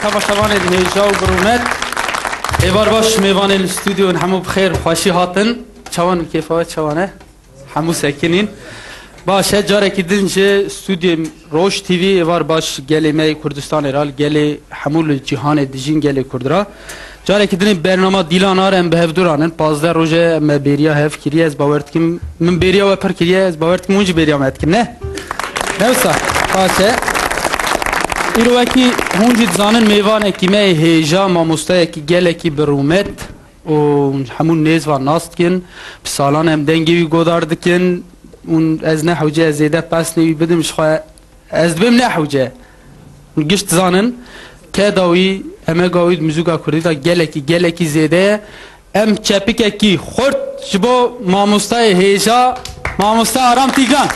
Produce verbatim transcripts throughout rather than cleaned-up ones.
Temaşevanên hêja û bi rûmet. Êvar baş mêvanên stûdyo, hemû bi xêr, xweşî hatin. Çawan, kêfa we çawan e? Hemû sekinîn. Baş e, carekî din ji stûdyoyê Roj T V, êvar baş gelê me yê Kurdistanê re, gelê hemû li cîhanê dijîn gelê Kurd re. Carekî din ê bernama Dîlan Ar em bi hevdû re nin. Pazdeh roj e me bêriya hev kiriye, ez bawer dikim, min bêriya we pir kiriye, ez bawer dikim hûn jî bêriya me dikin, ne? Ne wisa? Baş e. Îro wekî hûn jî dizanin mêvanekî me yê hêja, mamosteyekî gelekî bi rûmet û hemû nêz van nas dikin. Bi salan em dengê wî godar dikin. Hûn, ez ne hewce, ez zêde pesnê wî bidim ji xwe. Ez dibêm ne hewce. Hûn giş dizanin, keda wî, emega wî di muzîka kurdî de gelekî, gelekî zêde ye. Em çepikekî xurt ji bo mamostayê hêja, mamoste Aram Tîgran.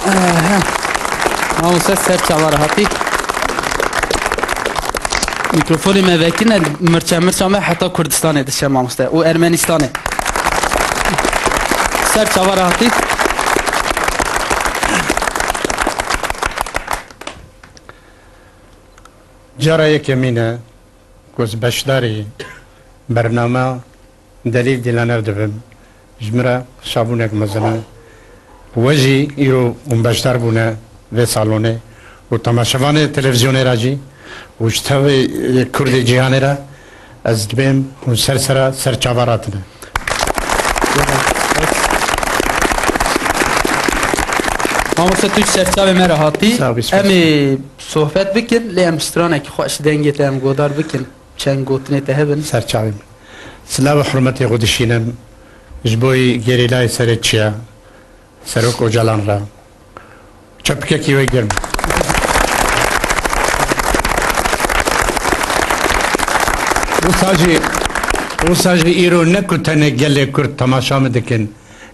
Aha. Mamoste, ser çava re hatî. Mîkrofonê me vekirine, mirçe mirça me heta Kurdistanê diçe, mamoste, û Ermenistanê. Ser çava re hatî. Cara yekemîn e ku ez beşdarî bernama Delîl Dîlaner dibim. Ji min re şabûnek mezin e. We jî îro hûn beşdar bûne vê salonê û temaşevanê televîzyonê re jî û ji tevê Kurdê cîhanê re ez dibêm hûn ser sera ser çava ratine. Mamoste, tu ji ser çavê me re hatî. Sağ ol, spas. Em ê sohbet bikin, lê em stranekî xweş dengê te em godar bikin. Çend gotinê te hebin? Ser çavê min. Silav û hurmetê xwe dişînim ji bo gerîlayê serê çiya, Serok Ocalan re. Çepikekî wê germ. Wisa jî, wisa jî îro ne ku tenê gelê Kurd temaşa min dikin,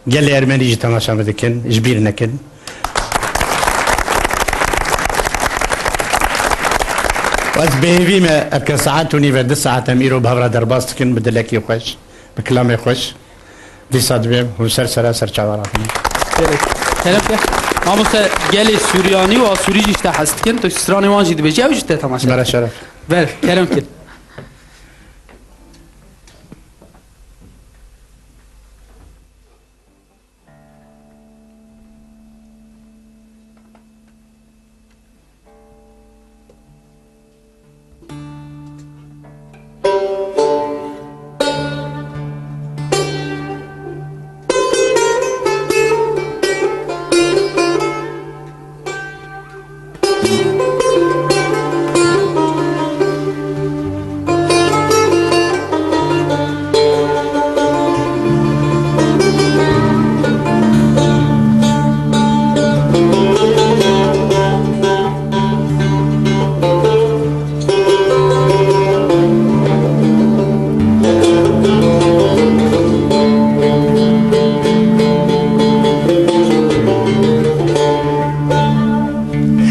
gelê Ermenî jî temaşa min dikin, ji bîr nekin. Ez bêhêvî me, eke saet û nîve, du saet em îro bi hev re derbas dikin, bi dilekî xweş, bi kilamê xweş. Dîsa dibêm hûn ser sera ser çava rakin. Gelek. Kerem ke. Mamoste, gelê Suryanî û Asûrî jî ji te hez dikin, tu stranê wan jî dibêjî, ew jî te temaşe. Mere şeref. Ver, kerem kir.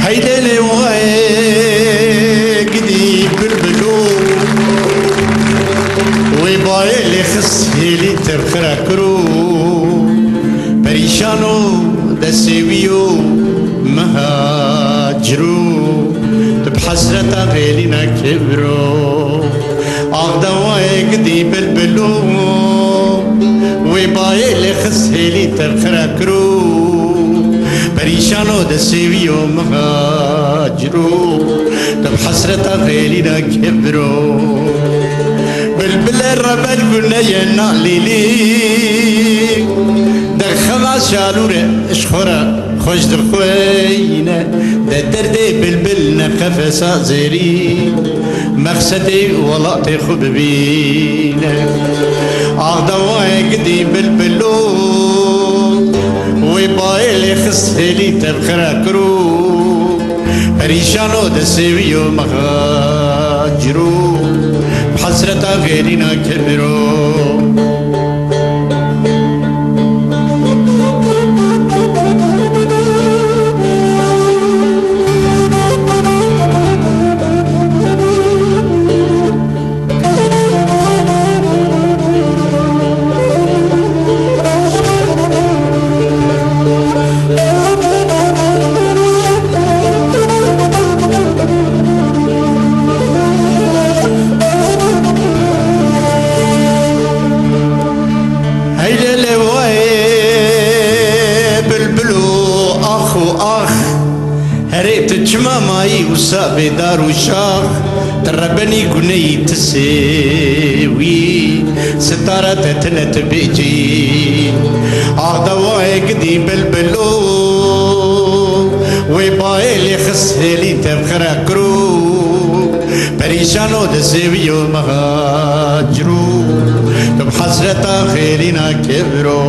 Heydelê wayê gidî bilbilo, wê bayê lê xist hêlî tevxira kiro. Perîşano desê wî yo mihaciro, tu bi hesreta xêlîna keviro. Ax dawayê gidî bilbilo, wê bayê lê xist hêlî tevxira kiro. Perîşano desê wî yo mihaciro, tu bi hesreta xêlîna keviro. Bilbile reber gune ye nalîlî, derxeva şalûre ji xwe re xweş dixweyne. De derdê bilbil ne qefesa zêrî, mexsedê welatê xwe bibîne. Ax dawayê gidî bilbilo, wê bayê lê xist hêlî tevxira kiro. Perîşano desê wî yo mexaciro, bi hesreta xêlîna keviro. Wisa bê dar û şax, ti rebenî guneyî ti sêwî, sitara te tine ti bêcî. Ax dewayê gidî bilbilo, wê bayê lê xist hêlî tevxira kiro. Perîşano di sêwiyo mexaciro, tu bi hesreta xêlîna keviro.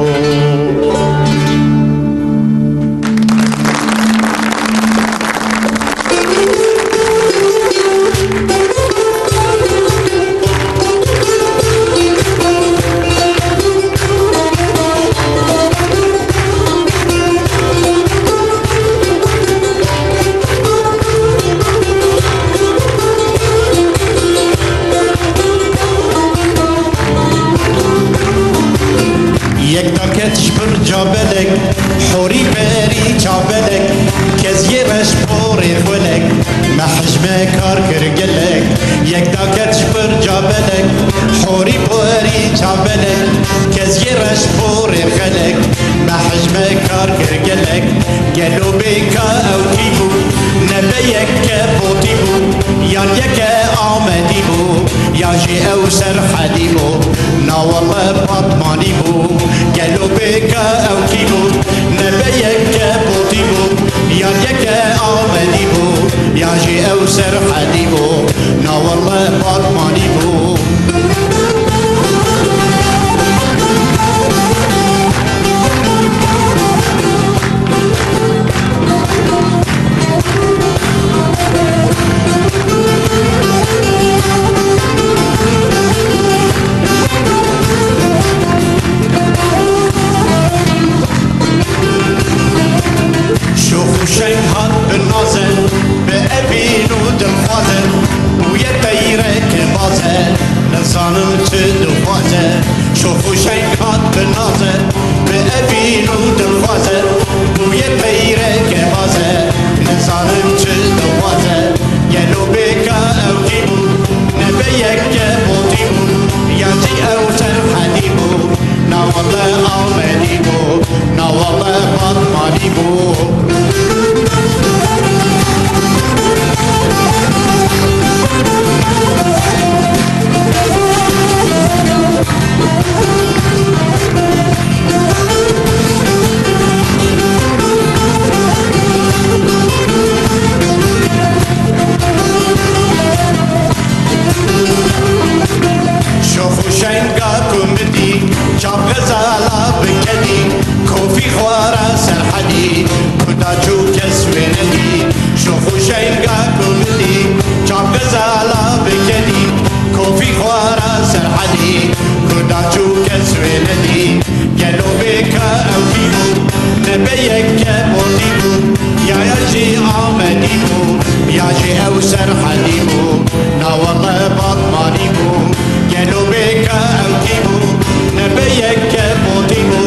Yek daket ji birca belek, horî perî çavbelek, keziyê reş porê xwelek, me hej me kar kir gelek. Yek daket ji birca belek, horî porî çavbelek, keziyê reş porê xelek, me hej me kar kir gelek. Gelo bêka ew kî bû? Nebe yeke Botî bû, yan yeke Amedî bû, yan jî ew Serhedî bû? Na welle Batmanî bû. Gelo bêka ew kî bû? Nebe yeke Botî bû, yan yeke Amedî bû, yan jî ew Serhedî bû? Na welle Batmanî bû. Şox û şeng hat bi naze, bi evîn û dilxwaze, bûye peyreke baze, nizanim çi dixwaze. Şox û şeng hat bi naze, bi evîn û dilxwaze, bûye peyreke baze, nizanim çi dixwaze. Gelo bêka ew kî bû? Nebe yeke Botî bû, yan jî ew Serhedî bû? Na welle Amedî bû, na welle Batmanî bû. Şox û şenga ku min dî, çav xezala bi kedî, kofî xwara Serhedî, ku da çû kes wê nedî. Şox û şenga ku min dî, çav xezala bi kedî, kofî xwara Serhedî, ku da çû kes wê nedî. Gelo bêka ew kî bû? Nebe yeke Botî bû, ya ya jî Amedî bû, ya jî ew Serhedî bû? Na welle Batmanî bû. Gelo bêka ew kî bû? Nebe yeke Botî bû,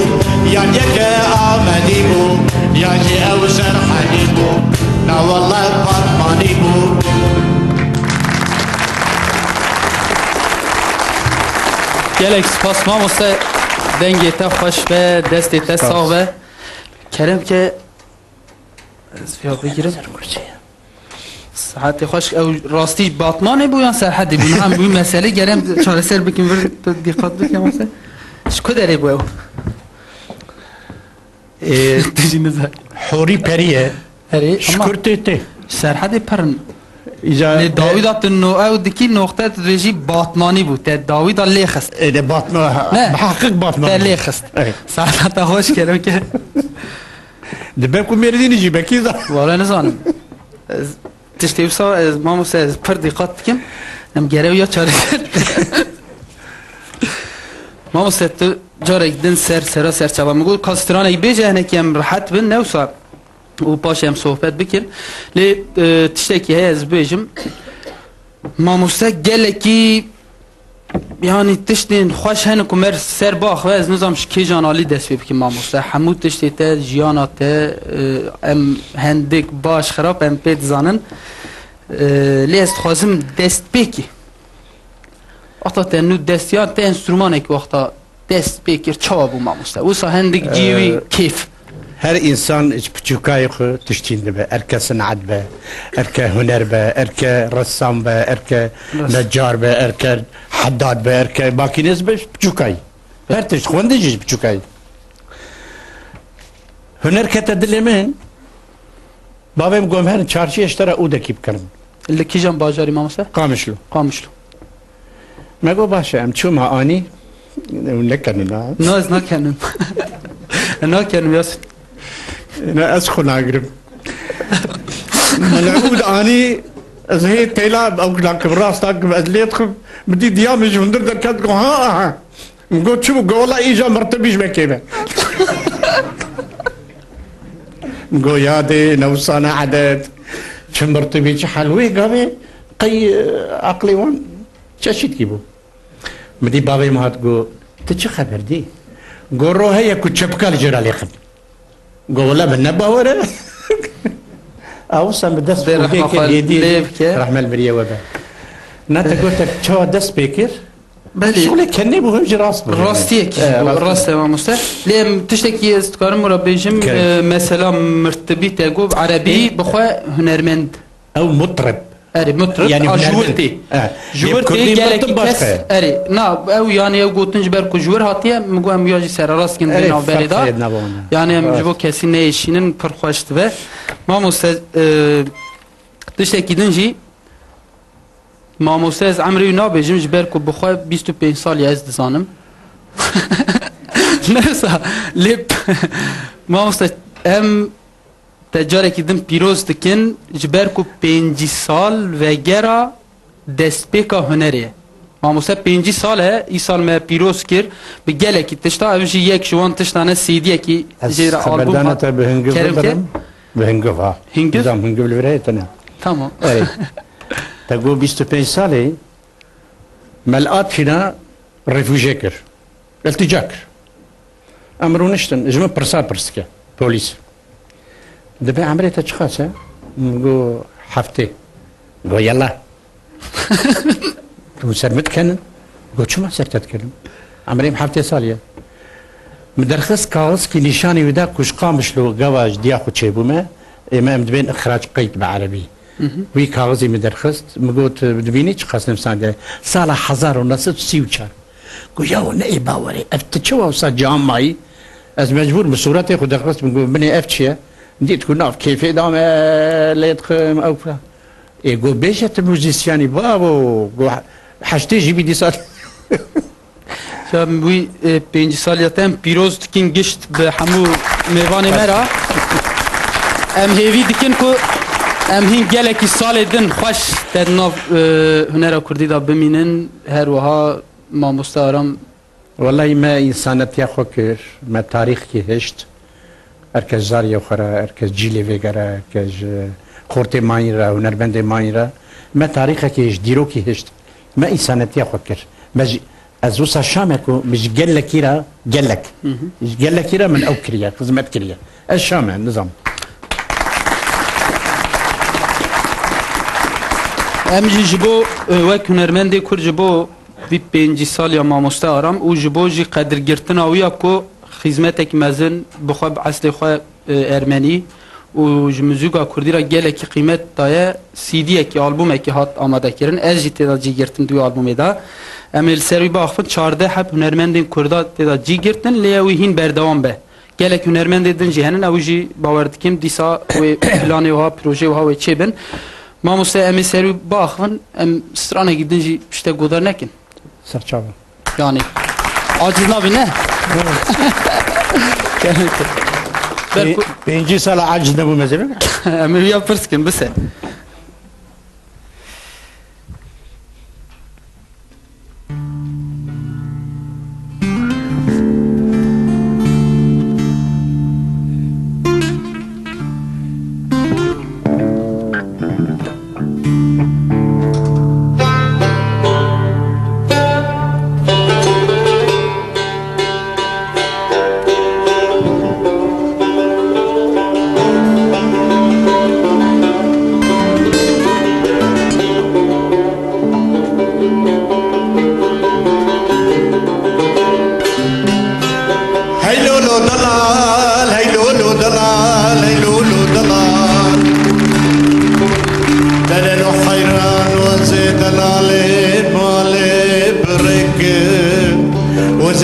yan yeke Amedî bû, ya jî ew Serhedî bû? Na welle Batmanî bû. Gelek spas mamoste, dengê te xweş be, destê te sax be. Kerem ke ez vêya bigirim. Saetê xweş, ew rastî Batmanê bû yan Serhedê bû? Niha em wî meselê gerem çareser bikin, vir tu dîqat bike mamoste. Ji ku derê bû ew? Ê, Tu jî nizanî. Horî perî ye. Erê, ama Şikur tê tê. Serhedê pir in. Îca Lê dawî da tu no ew dikî noxte tu dibêjî Batmanî bû. Te dawî da lê xist. Ê de Batma-, Ne. Bi heqîq Batman Te bû. Lê xist. Ê. Saeta te xweş kerim ke. Dibe ku Mêrdînî jî bekî da. Wala nizanim. Ez, tiştê wisa ez, mamoste, ez pir dîqat dikim. Em gerew ya çareser. Mamoste, tu carek din ser, sera ser çava min got, ka stranek bêje, hinekî em rehet bin, ne wisa? Û paşê em sohbet bikin. Lê, e, tiştekî heye ez bêjim. Mamoste gelekî, yanî tiştên xweş hene ku mer ser biaxive, ez nizam ji kêjan alî dest pê bikim mamoste. Hemû tiştê te, jiyana te, e, em hendik, baş, xirab em pê dizanin. E, lê ez dixwazim destpêkî. Wexta te nû dest yan te enstrûmanekî wexta dest pê kir, çawa bû mamoste? Wisa hindik cî wî Ee, kêf. Her însan ji piçûkayê xwe tiştîn dibe. Erke sinet be, erke huner be, erke ressam be, erke Res- necar be, erke heddad be, erke makînez be, ji piçûkayê. Her tişt, xwendin jî ji piçûkayê. Huner kete dilê min, bavê min got, herin çarşiyê ji te re ûdekî bikirin. Li kîjan bajarî, mamoste? Qamişlo. Qamişlo. Me got, baş e, em çûma anî, ew nekenin ha. Na, ez nakenim. Nakenim, Yasin. Ne, ez xwe nagirim. Me ûd anî, ez hê têla, ew lakim rasta kim, ez lê dixim, min dî diya min ji hundir derket, got, ha, aha. Min got, çi bû? Got, wela îja mirtibî ji me kêm e. Min got, ya dê, ne wisa ne edet. Çi mirtibî, çi hel wê gavê, qey, e, aqlê wan çeşîtkî bû. Min dî bavê min hat got, tu çi xeber dî? Got, ro heye ku çepika li cêra lêxin. Got, wela min ne bawer e. Ew wisa min dest Dê rehma xwe lê dî. Rehme li miriyê we be. Na te got, te çawa dest pê kir? Belê. Şixulê kenê bû, him jî rast bû. Rastiyek. E, bû, rast. Rast e, mamoste. Lê em tiştekî ez dikarim wira bêjim, Kerem. e, mesela mirtibî te got, erebî Ê? bi xwe hunermend. Ew mutrib. Erê, mutrib, Yani a, ji wir hunermend. tê. E, Ji yê wir tê kurdî gelekî mutrib kes, başka. erê, na, ew yani ew gotin ji ber ku ji wir hatiye, min got em ya jî sererast kin Erê, dê navberê da. Ferqê nabona. Yani em Rast. ji bo kesî neyêşînin pir xweş dibe. Mamoste, e, tiştekî din jî, Mamoste, ez emrê wî nabêjim, ji ber ku bi xwe bîst û pênc salî ez dizanim. Neyse, lê mamoste, em te carekî din pîroz dikin, ji ber ku pêncî sal vegera destpêka hunerê ye. Mamoste, pêncî sal e, îsal me pîroz kir, bi gelekî tişta, ev jî yek ji wan tiştan e, C D'yekî Ez jê re, albûm xeberdana hat. te bi hingiv Kerem ke? bibirim. Bi hingiv ha. Hingiv? Nizam hingiv li vir heye tene. Tamam. Erê. Te got bîst û pênc salê me li Afrîna refûje kir. Îltîca kir. Em rûniştin. Ji min pirsa pirs dike. Polîs. Dibê emrê te çiqas e? Min got heftê. Got yela. Tu ser min dikenin? Got çima ser te dikenim? Emrê min heftê salî ye. Min derxist kaxizkî nîşanî wî da ku ji Qamişlo gava ji diya xwe çêbûme, ê me em dibên îxrac qeyd bi erebî. Hı hı. Wî kaxizî min derxist, min got, dibînî çiqas nivîsandî ye? Sala hezar û neh sed û sî û çar. Got, yaw, ne ê bawerê, ev tu çawa wisa cihan mayî? Ez mecbûr min sûretê xwe derxist, min got, binê ev çi ye? Dît ku nav kêfê da me lê dixim, ew filan. Ê, got, bêje tu muzîsyenî, bavo, got, heştê jî bî dîsa. Ya wî, e, pêncî saliya te em pîroz dikin gişt bi hemû mêvanê me re. Em hêvî dikin ku em hîn gelekî salê din xweş te di nav, e, hunera kurdî de bimînin. Her wiha mamoste Aram. Wellahî me însanetiya xwe kir, me tarîxkî hişt. Her kes zariyê xwe re, her kes cîlê vêge re, her kes ji xortê mayîn re, hunermendê mayîn re. Me tarîxekî hişt, dîrokî hişt. Me însanetiya xwe kir. Me ji, ez wisa şame ku min ji gelekî re, gelek. Hı hı. Ji gelekî re min ew kiriye, xizmet kiriye. Ez şame, nizam. Em jî ji bo, e, wek hunermendê Kurd ji bo vî pêncî saliya mamoste Aram û ji bo jî qedirgirtina wî ya ku xîzmetekî mezin bi xwe, bi eslê xwe, e, ermenî û ji muzîka kurdî re gelekî qîmet daye, C D'yekî, albûmekî hat amadekirin. Ez jî tê de cî girtim di wî albûmê de. Em ê li ser wî biaxivin, çardeh heb hunermendên kurda tê de cî girtin, lê ew ê hîn berdewam be. Gelek hunermendê din jî henin, ew jî bawer dikim dîsa wê planê wiha, projeyê wiha wê çêbin. Mamoste, em ê ser wî biaxivin, em stranekî din jî pişte guhdar nekin. Serçava. Yani, aciz nabî ne? Ber Pê-, ku- pêncî sala aciz nebûme zêve. Em ê ya pirs kin, bise.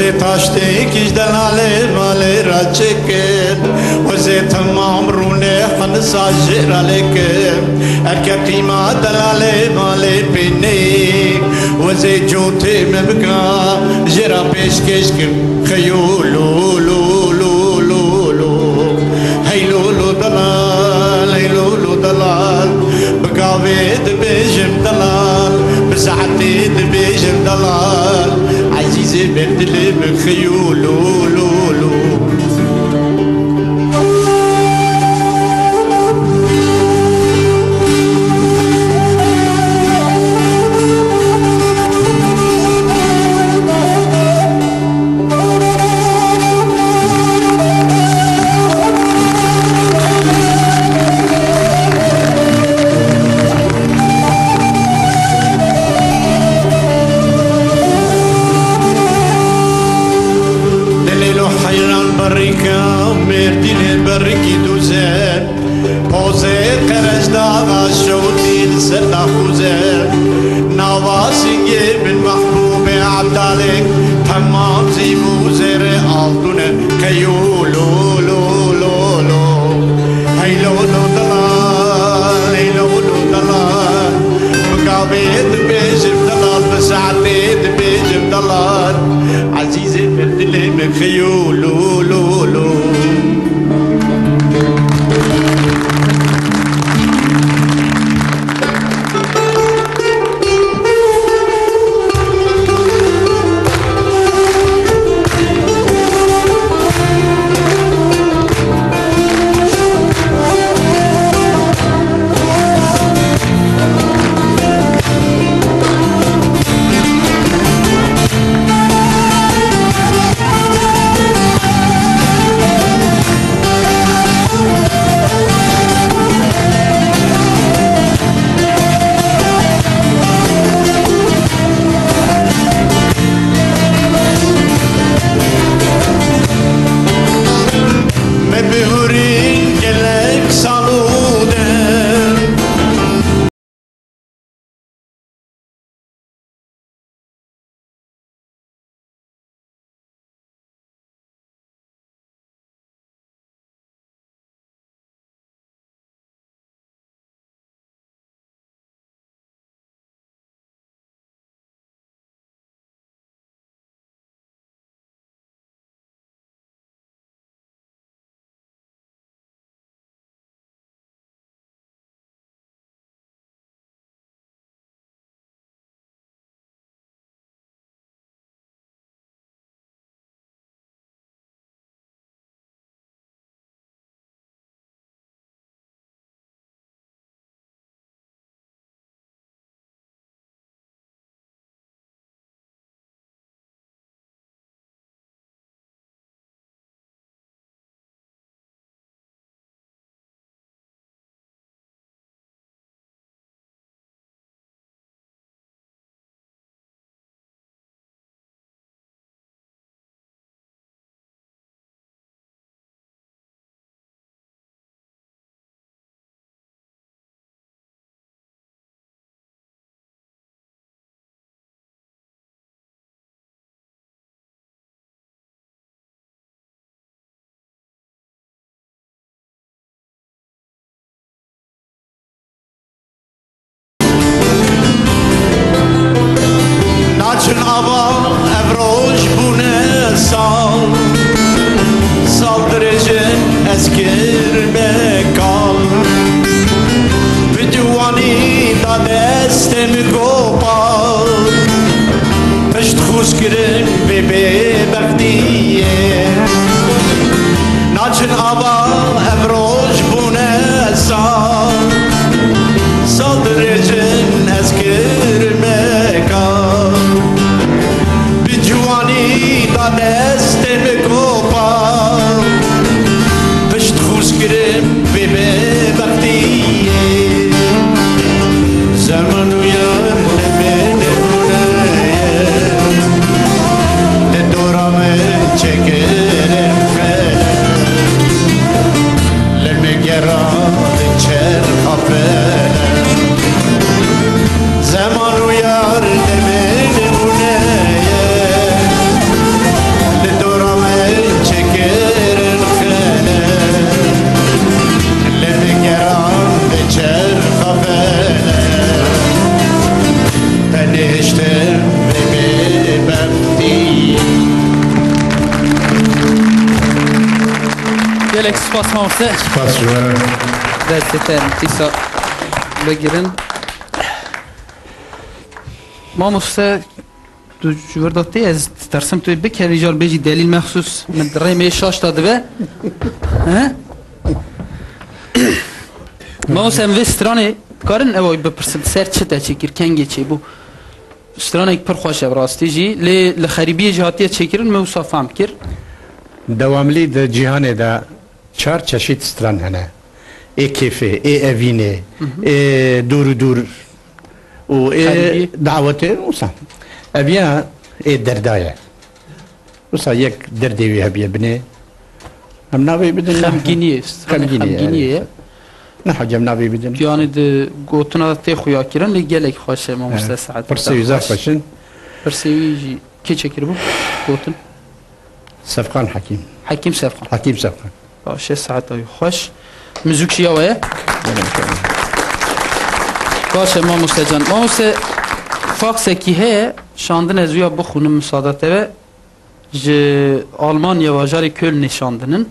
Taştêk ji delalê malê re çêkin, wezê temam rûnê henisa jê re lêkin. Erke qîma delalê malê pê neyê, wezê cotê me bika, jê re pêşkêş kim. Xeyo lo, lo, lo, lo, lo. Hey lo, lo, delal, hey lo, lo, delal. Bi gavê dibêjim delal, bi saetê dibêjim delal. Ezîzê me, dilê min xiyo lo, lo, lo. Dilê lo heyran berrîka, mêrdînê berrîkî dûze. Pozê qerejdaxa şewtî li ser daxuze. Nava singê min mehbûbê Ebdalê, temam zîv û zêrê altûne. Qeyo lo, lo, lo, lo. Hey lo, lo, delal, hey lo, lo, delal. Bi gavê dibêjim delal, bi saetê dibêjim delal. Ezîzê me, dilê me xiyo lo, lo, lo. Me bi hûrîn gelek sal û dem. Naçin ava ev roj bûne sal, sal dirêjin ez kirime kal. Bi ciwanî da destê min gopal, pişt xûz kirin vê bêbextiyê. Naçin ava ev roj bûne sal, sal dirêjin ez kirime kal. Bi ciwanî da destê min gopal, pişt xûz kirin vê bêbextiyê. Zeman û yar demê nebûne ye, di dora min çêkir Pek spas mamoste. Spas ji we re. Destê te dîsa bigirin. Mamoste, tu ji wir de tê, ez ditirsim tu yê bikevî, jar bêjî delîl mexsûs min di rê me şaş da dibe. He? Mamoste, em vê stranê dikarin ew bipirsin, ser çi te çêkir, kengê çêbû? Stranek pir xweş e bi rastî jî, lê li xerîbiyê jî hatiye çêkirin, me wisa fehm kir. Dewamlî di cîhanê de çar çeşît stran hene. Ê kêfê, ê evînê, Mhm. ê dûr û dûr û ê Xerîbî. dawetê wisa. Ev ya ê derda ye. Wisa yek derdê wî hebiye binê. Em navê bidin, ne? Xemgîniyê, stranê Xemgîniyê, xemgîniyê evet. ye. Ne hocam navê bidin. Yani di gotina tê xuya kirin, lê gelek xweş e mamoste Evet. Saet. Pirsê wî zaf xweş in. Pirsê wî jî kê çêkiribû? Gotin. Sefqan Hekîm. Hekîm Sefqan. Hekîm Sefqan. Baş e, saeta wî xweş. Muzîk jî ya we ye. Baş e mamoste can. Mamoste, faksekî heye, şandin ez wîya bixwînim, misada te be. Ji Almanya bajarê Kölnê şandin in.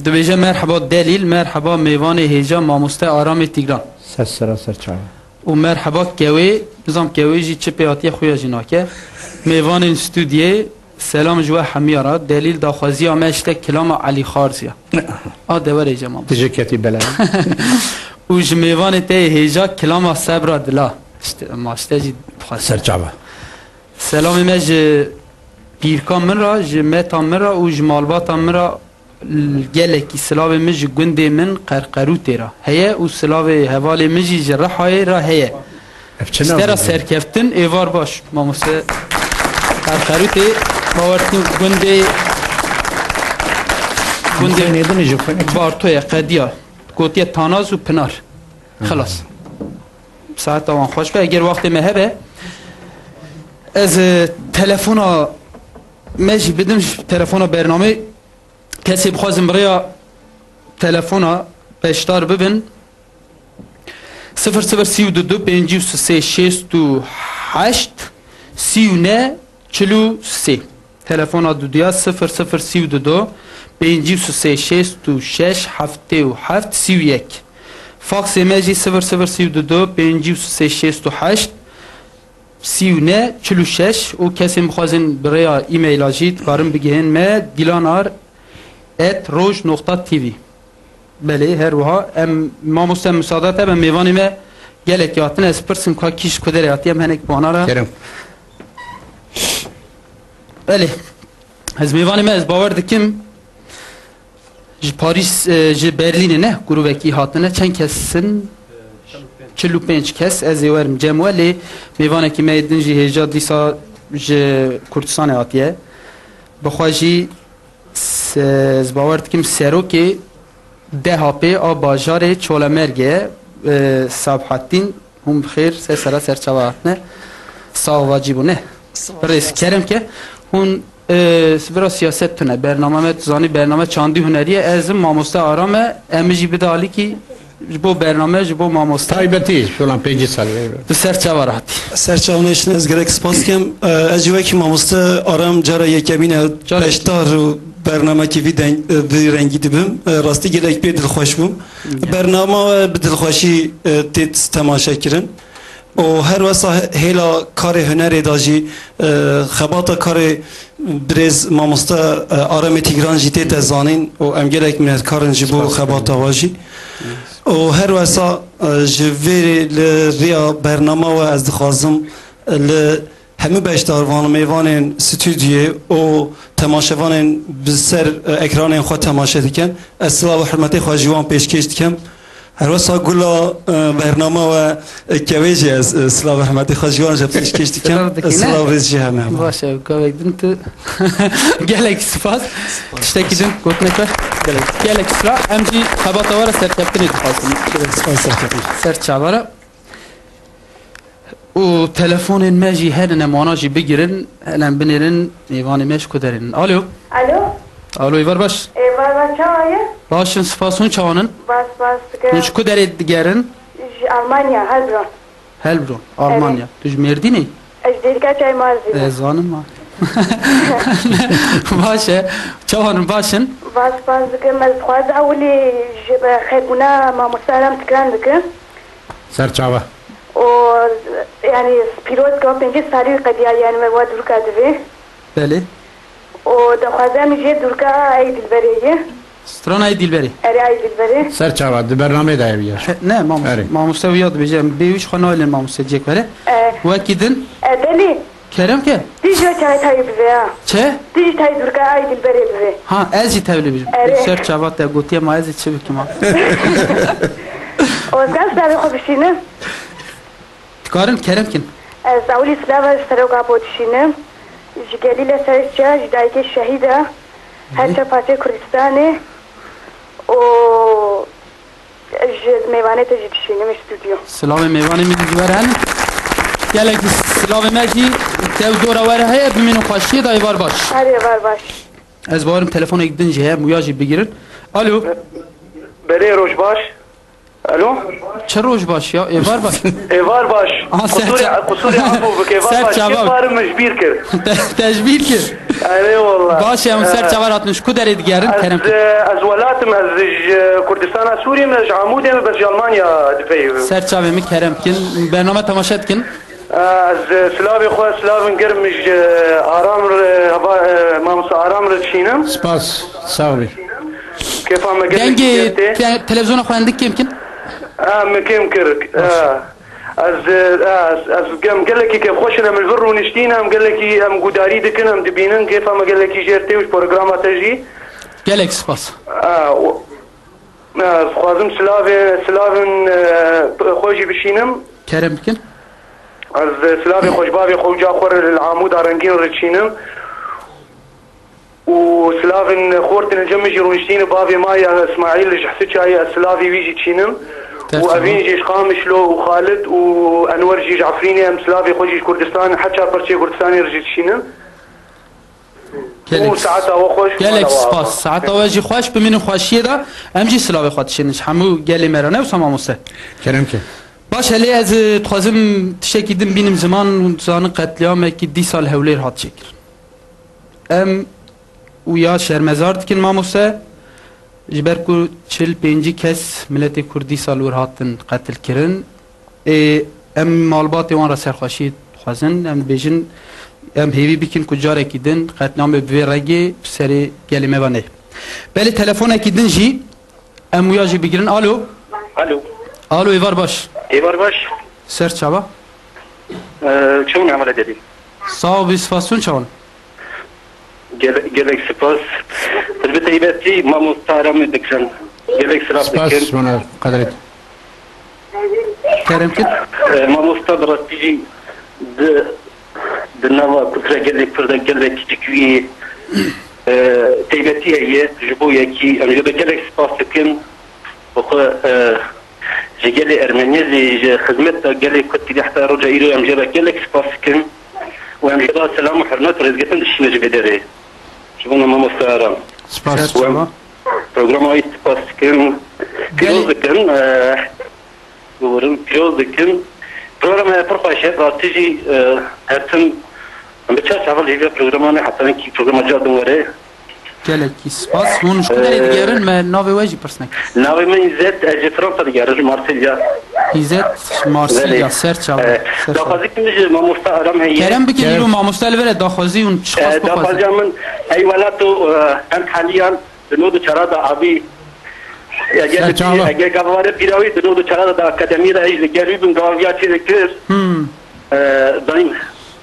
Dibêje, merheba Delîl, merheba mêvanê hêja mamoste Aramê Tîgran. Ser sera ser çava. Û merheba Kewê, nizam Kewê jî çi pê hatiye xuya jî nake. Mêvanên stûdiyê, selam ji we hemiya re. Delîl, daxwaziya me ji te kilama Elî Xarz ya. A deverê Cemal. Tije ketî bela. Û ji mêvanê te yê hêja kilama Sebra Dila. İşte, ma ji te jî dixwazim. Ser çava. Selamê me ji pîrka min re, ji meta min re û ji malbata min re, gelekî silavê min ji gundê min Qerqerûtê re heye û silavê hevalê min jî ji Rihayê re heye. Ev çi Ji te re navê ye? serkeftin, êvar baş, mamoste. Qerqerûtê, bawer dikim gundê, gundê Nêdin ji xwe. Barto ye, qediya. Gotiye Tanaz û Pinar. Xilas. Saeta wan xweş be, eger wextê me hebe, ez, e, telefona me jî bidim, ji telefona bernamê. Kesê bixwazin bi rêya telefona beşdar bibin, sifir sifir sî û du du pêncî û sê şêst û heşt sî û ne çil û sê. Telefona duduya sifir sifir sî û du du pêncî û sê şêst û şeş heftê û heft sî û yek. Faksê me jî sifir sifir sî û du du pêncî û sê şêst û heşt sî û ne çil û şeş û kesên bixwazin bi rêya e-maila jî dikarin bigihên me, dilanar et roj noqta t v. Belê, her wiha em, mamoste, misada te be, mêvanê me gelekî hatine, ez pirsim ka kî ji ku derê hatiye, em henek bi wana re Kerem. Belê, ez mêvanê me, ez bawer dikim, ji Parîs, e, ji Berlînê ne, grûvekî hatine. Çend kes in? Çil û pênc kes. Ez ê werim cem we, lê mêvanekî me yê din jî hêja dîsa ji Kurdistanê hatiye. Bi xwe jî se-, ez bawer dikim serokê D H P a bajarê Çolemergê ye, e, Sabhattin. Hûn bi xêr, ser sera ser çava hatine. Sax vacî bûne. Sağ ol. Birêz kerem ke. Hûn, e, bira siyaset tune. Bername me, tu zanî, bername çandî hunerî ye. Ez im, mamoste Aram e. Em jî bide alîkî ji bo bername, ji bo mamoste. Taybetî, şolan pêncî salî. Tu ser çava re hatî. Ser çava neştin, ez gerek spas kem. E, ez jî wekî mamoste Aram cara yekemîn e, Cara beşdar û bernamekî vî deng, e, vî rengî dibim. E, rastî gelek pê dilxweş bûm. Ya. Bernama we bi dilxweşî, e, tê temaşe kirin. Û her wesa hêla karê hunerê de jî, e, xebata karê birêz mamoste, e, Aramê Tîgran jî tête zanîn û em gelek minnetkarin ji bo Spas. xebata we jî. Û her wesa, e, ji vê li riya bernama we ez dixwazim, e, li hemû beşdarvan, mêvanên stûdyoyê û temaşevanên bi ser, e, ekranên xwe temaşe dikin, ez silav û hurmetê xwe ji wan pêşkêş dikim. Her wesa gula, e, bernama we, e, kevê jî ez, e, silav û hurmetê xwe ji wan jî pêşkêş dikim. Silav dikî, ne? Silav rêz jî heme. Baş e, gavek din tu gelek spas. Tiştekî din gotinek we. Gelek. Gelek spas. Em jî xebata we re serkeftinê dixwazin. Gelek spas serkeftin. Ser çava re. Û telefonên me jî henin, em wana jî bigirin, helen binêrin, mêvanê me ji ku derê nin. Alo. Alo. Alo, êvar baş. Êvar baş, çawa ye? Baş in, spas, hûn çawan in? Baş, baş, Hûn ji ku derê digerin? Ji Almanya, Heilbronn. Heilbronn, Evet. Almanya. Tu ji Mêrdînê? Ez ji Dêrika Çaymazî me. Ez zanim ma. Baş e. Çawan baş in? Baş, baş dikim. Ez dixwazim ewilî ji xêrbûna mamoste Aram tikran dikim. Ser çava. O, yani, pîroz ka pêncî salî qediya, yani, me wa dûrka divê. Belê. O, dixwazim jê dûrka ey dilberê ye. Strana ey dilberê. Erê, ey dilberê. Ser çava, di bernameyê de ev ye. He, ne, mamoste. Erê. Mamoste wiya dibêje, em bê wî ji xwe nayêlin mamoste cêk were. E. Wekî din. E, belê. Kerem ke. Tu jî çayê tayê bibe ya. Çi? Tu jî tayê dûrka ay dilberê bibe. Ha, ez jî tevlî bibim. Erê. Ser çava te gotiye ma ez ê çi bikim ha? Ozgan, silavê xwe bişîne. Dikarin kerem kin. Ez ewilî silava ji seroka bo dişînim. Ji gelî le ser çiya, ji dayikê şehîda. Her çar parçeyê Kurdistanê. Û Ji mêvanê te jî dişînim ji stûdyo. Silavê mêvanê min jî were hene. Gelekî silavê me jî tev dora were heye, bimînin xweşiyê de êvar baş. Her êvar baş. Ez bawerim telefonek din jî heye, em wiya jî bigirin. Alo. Belê, roj baş. Alo. Çi roj baş ya? Êvar baş. Êvar baş. Aha, ser Qusûrê, ça- qusûrê afû bike. Êvar ser baş. Çava. Kê barim min ji bîr kir. Te, te ji bîr kir. Erê wallah. Baş e, em ser çava hatin. Ji ku derê digerin? Kerem kir. Ez, e, ez welatim, ez ji Kurdistana Sûriyê me, ji Amûdê me, bes ji Almanya dipeyivim. Ser çavê min kerem kin. Bername temaşe dikin. Ez, e, silavê xwe, silavin germ ji Aram re, hava, e, mamosta Aram re dişînim. Spas, sağ ol. Kêfa me gelek Dengê tê. Te-, televizyona xwe hindik kêm kin. Ha, min kêm kir. Baş. Ha. Ez, ez, ez gem gelekî kêfxweş in, em li vir rûniştîn, em gelekî em gudarî dikin, em dibînin, kêfa me gelekî jêr tê û ji programa te jî. Gelek spas. A, û, ez dixwazim silavê, silavin, e, xwe jî bişînim. Kerem bikin. Ez silavê xwe ji bavê xwe û ca xwe re li Amûda Rengîn re dişînim. Û silavên xortên li cem min jî rûniştîne, bavê ma ya Îsmaîl ji Hisiçayê, ez silavê wî jî çînim. Û evîn jî ji Qamişlo û Xalid û Enwer jî ji Efrînê, em silavê xwe jî ji Kurdistanê, her çar parçeyê Kurdistanê re jî dişînim. Û saeta we xweş, gelek spas. Saeta we jî xweş, bimînin xweşiyê de. Em jî silavê xwe dişînin ji hemû gelê me re, ne wisa mamoste? Kerem ke. Baş e, lê ez, e, dixwazim tiştekî din bînim ziman, hûn dizanin qetlîamekî dîsa li Hewlêr hat çêkirin. Em wiya şermezar dikin mamoste, ji ber ku çil pêncî kes miletê Kurd dîsa li wir hatin qetilkirin. Ê, em malbatê wan re serxweşî dixwazin, em dibêjin, em hêvî bikin ku carekî din qetlîamê bi vê rengê bi serê gelê me ve neyê. Belê telefonekî din jî em wiya jî bigirin. Alo. Alo. Alo, êvar baş. Êvar baş. Ser çava? Ee, çawan, hevala debî. Sağ ol, spas, hûn çawan? Gele-, gelek spas. Bi taybetî mamosta Aramê dikirin. Gelek silav dikin. Spas, mana qederê. Kerem kir. Ee, mamosta bi rastî jî di, di nava kultura gelê Kurda gelek cihê, e, taybetî heye. Ji bo yekî em jê ve gelek spas dikin. Bi xwe, e, ji gelê Ermeniyê jî ji xizmeta gelê Kurd kirî heta roja îro em jê re gelek spas dikin û em jê re selam û hurmet û rêzgirtin dişîne ji vê derê. Ji bo me mamoste Aram. Spas. Û em programa wî spas dikin. Pîroz dikin, e, biborin, pîroz dikin. Programa pir xweş e, rastî jî, e, her tim em bi çar çavan hêviya programanê heta wekî programa ca din were. Gelekî spas. Hûn ji ku derê digerin, me navê we jî pirs nekir. Navê min Îzzet, ez ji Fransa digerim, ji Marsilya. Îzzet, ji Marsilya, ser çava. Belê. Ser çava. Daxwazî min ji mamosta Aram heye. Kerem bikin, îro mamoste li vir e, daxwazî hûn çiqas bixwazin. Daxwaziya min, ey welato, e, em haliyan di nod û çara de avî, eger gavare pîra wî di nod û çara de akademî de, ey li gel wî bin gava viya çê dikir. E, daîm,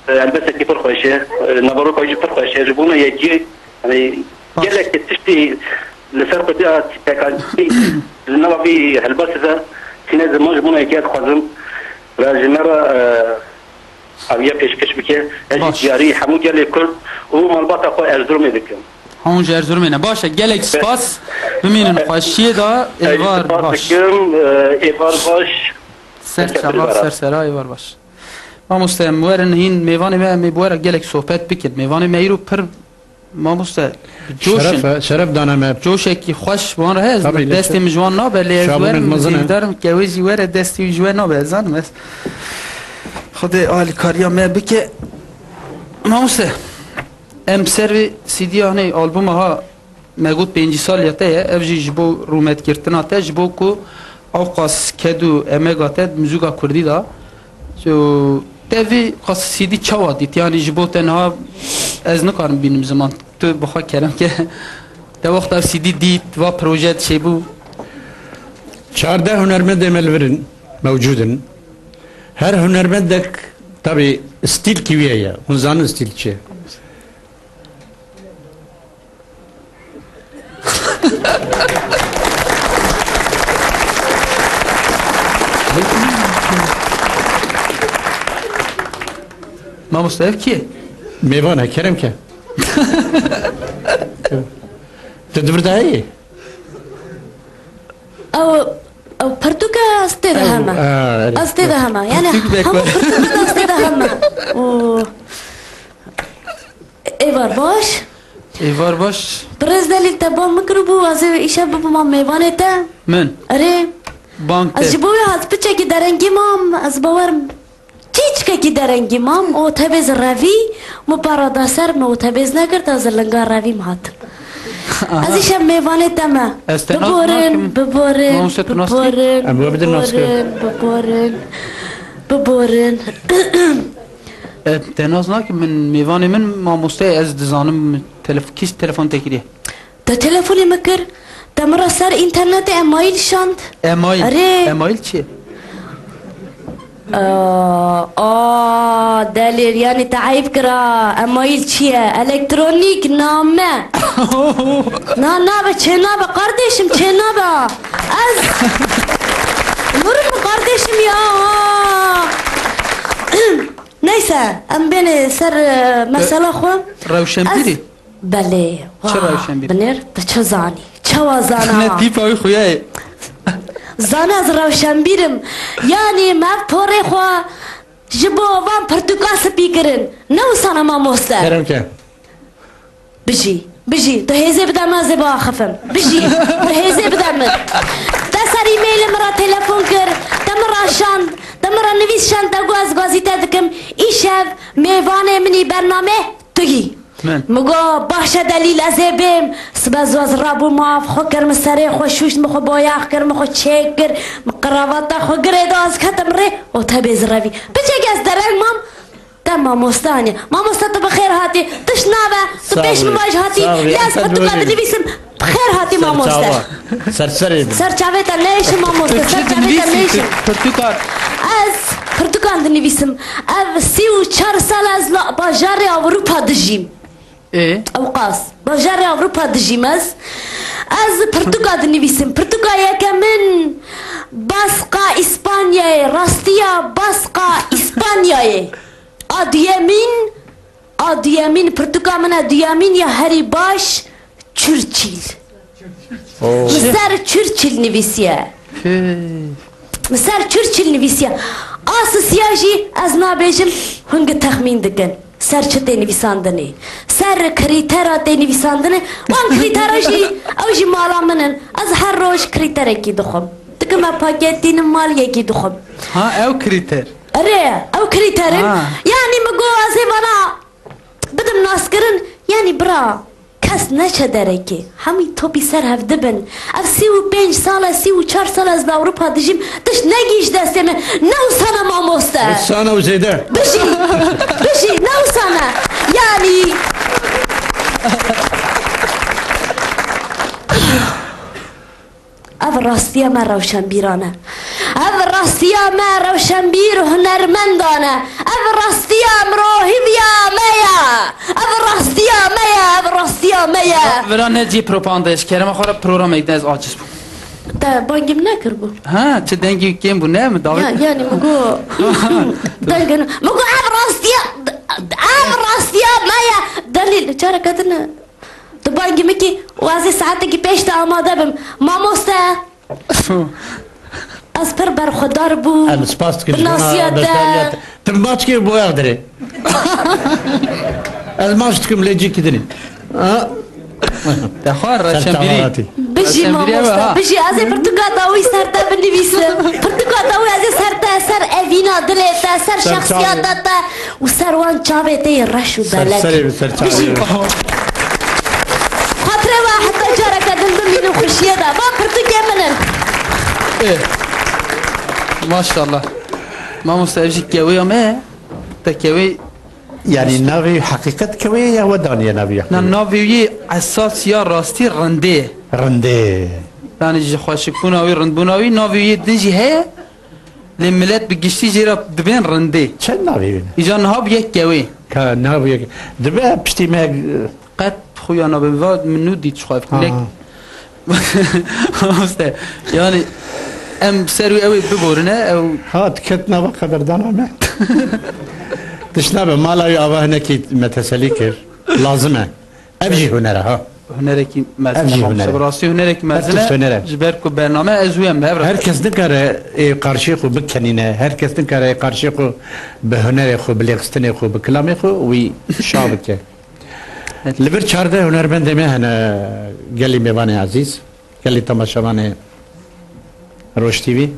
e, helbesekî pir xweş e. E, naveroka wî jî pir xweş e. Ji bo me yekî Yanî gelek tiştî li ser xwedî a pêkanî li nava vî helbestê de tîne ziman ji bo me yekê dixwazim re ji me re, e, aviya pêşkêş bike. Ez jî diyarî hemû gelê Kurd û malbata xwe Erzurumê dikim. Hûn ji Erzurumê ne. Baş e, gelek spas. Bimînin xweşiyê de. Êvar baş. Dikim, e, êvar baş. Ser çava, ser sera, êvar baş. Mamoste, em werin hîn mêvanê me, em ê bi we re gelek sohbet bikin. Mêvanê me îro pir, mamoste, bi coş in. Şeref e, şeref dane me. Coşekî xweş bi wan re heye, ez destê min ji wan nabe, lê ez werim, ez hêvîdar im ke wê jî were, destê wî ji we nabe, ez zanim ez. Xwedê alîkariya me bike. Mamoste, Em ser vê C D, hanê albuma ha, me got pêncî saliya te ye, ev jî ji bo rûmetgirtina te, ji bo ku ewqas ked û emega te di muzîka kurdî de. So, te vê qas C D çawa dît? Yanî ji bo te niha ez nikarim bînim ziman. Tu bi xwe kerem ke. Te wexta C D dît, va proje çêbû? Çardeh hunermendê me li vir in, mewcûd in. Her hunermendek, tabî, stîlkî wî heye. Hûn zanin stîl çi ye? Mamoste, ev kî ye? Mêvan e, kerem ke. Tu di vir de heyî? Ew, ew pirtûke ez tê de Ew, heme. a, erê. Ez tê de heme. Yani Pirtûk bek hemû var. Pirtûkan ez tê de heme. Oo. Êvar baş. Êvar baş. Birêz Delîl, te ban min kiribû, ez ê îşev bibûma mêvanê te. Min. Erê. Ban Ez kir. ji bo wê hat piçekî derengî mam, ez bawerim. Çîçkekî derengî mam, otobês revî, min para da ser, min otobês nekir, ez li linga revî min hatim. Aha. Ez îşev mêvanê te me. Ez te nas Biborin, nakim. biborin, Mamoste, tu nas kî? biborin, Em we bidin nas kir. biborin, biborin, biborin. E, te nas nakim, min mêvanê min mamosteyê ez dizanim, telef-, kî telefon te kiriye? Te telefonê min kir, te min re ser înternetê email şand. Email? Erê. Email çi ye? Aa, aa, Delîl, yani te eyb kira. Email çi ye? Elektronîk name. Na, nabe, çê nabe, kardeşim, çê nabe. Ez, vurma kardeşim ya. Neyse, em bêne ser, e, mesela xwe. Rewşenbîrî? Ez Belê. Çi Wah, rewşenbîr? Binêr, tu çi zanî? Çawa zana? Ne tîpa wî xuya ye. Zana ez rewşenbîr im. Yanî me porê xwe ji bo van pirtûka spî kirin. Ne wisana mamoste? Kerem ke. Bijî, bijî. Tu hêzê bide min, ez ê biaxifim. Bijî, tu hêzê bide min. Te ser e-mailê min re telefon kir, te min re şand, te min re nivîs şand, te got ez gazî te dikim. Îşev mêvanê min î bernamê tu yî. Min. Min got, "Baş e Delîl, ez ê bêm." Sibe zû ez rabûm av, xwe kir min serê xwe şûşt, min xwe boyax kir, min xwe çêk kir, min qravata xwe girê da, ez ketim rê, otobês revî. Piçek ez dereng mam, te mamoste anî. Mamoste tu bi xêr hatî, tişt nabe, tu Sağ pêş ol, min vaj hatî, sağ ol. lê ez Ente pirtûka böyle. dinivîsim, bi xêr hatî mamoste. Serçava. Ser serê min. Ser çavê te nêşim mamoste, Tu ser çi çavê te dinivîsî? nêşim. Tu pirtûkan? Ez pirtûkan dinivîsim. Ev sî û çar sal ez li bajarê Ewropa dijîm. Ê? Ewqas. Bajarê Ewropa dijîm ez. Ez pirtûka dinivîsim. Pirtûka yekemin Basqa Îspanyayê. Rastiya Basqa Îspanyayê. A duyemîn, a duyemîn, pirtûka min a duyemîn ya herî baş, Churchill. Oo. Li ser Churchill nivîsiye. Hey. Li ser Churchill nivîsiye. A sisiya jî ez nabêjim, hûn gi texmîn dikin. Ser çi tê nivîsandinê? Ser krîtera tê nivîsandinê. Wan krîtera jî, ew jî mala min in. Ez her roj krîterekî dixwim. Dikim me paketînim mal yekî dixwim. Ha, ew krîter. Erê, ew krîter in. Ha. Yanî min got ez ê vana bidim naskirin. Yanî bira, kes neçe derekê. Hemî topî ser hev dibin. Ev sî û pênc sal e, sî û çar sal ez li Ewropa dijîm. Tişt negihîşt destê min. Ne wisana mamoste. Wisana û zêde. Bijî. Bijî. Ne wisana. Yanî. Ev rastiya me rewşenbîran e. Ev rastiya me rewşenbîr û hunermendan e. Ev rastiya mirohiviya me ye. Ev rastiya me ye, ev rastiya me ye. Vira ne cî propaganda, ji kerema xwe re programek de ez aciz bûm. Te bangî min nekiribû. Ha, çi dengî kêm bû, ne mi davet? Ya, yani mi got, dengê min, mi got ev rastiya, ev rastiya me ye. Delîl, çareke din e. Tu bangî min kî, û ez ê saetekî pêş te amade bim. Mamoste. Ez pir berxwedar bûm. Em spas dikin ji bona beşdariya te. Tu maç kir bo ev dirê. Ez maç dikim lê cî kidinî. Ha? Te xwe Ser reşenbîrî. Tevaratî. Bijî, Jî Em biriya mamoste, ha. Bijî, ez ê pirtûka dawî ser te binivîsim. Pirtûka dawî ez ê ser te, ser evîna dilê te, ser Ser şexsiyeta çavê. Te û ser wan çavê te yê reş û Ser belek. serê bi ser çavê. Bijî. Xatirê we heta careke din bimînin xweşiyê de. Va pirtûkê min in. Ê. Maşallah. Mamoste, ev jî kewê ya me. Te kewê Yanî navê heqîqet kewê ye ya we daniye navê ya Na kewê? Navê wî esas ya rastî rindê ye. Rindê. Yanî ji xweşikbûna wî, rindbûna wî, navê wî din jî heye. Lê milet bi giştî jê re dibên rindê. Çend navê wî ne? Îca niha bûye kewê. Ka navê yek. Dibe piştî me Qet xuya nabe va min nû dît ji xwe. Ha. Lek Mamoste, yani em ser wî ew ê biborine, ew Ha, diket nava qederdana me. Tişt nabe, mala wî ava hinekî me teselî kir. Lazim e. Ev jî huner e, ha. Hunerekî mezin Ev jî e, mamoste. Huner e. Bi rastî hunerekî Her mezin tişt e. Huner e. Ji ber ku bername ez wî em hev re Her kes nikare ê qarşiyê xwe bikenîne. Her kes nikare ê qarşiyê xwe bi hunerê xwe, bi lêxistinê xwe, bi kilamê xwe wî şa bike. Li vir çardeh hunermendê me hene, gelî mêvanê ezîz, gelî temaşevanê Roj T V.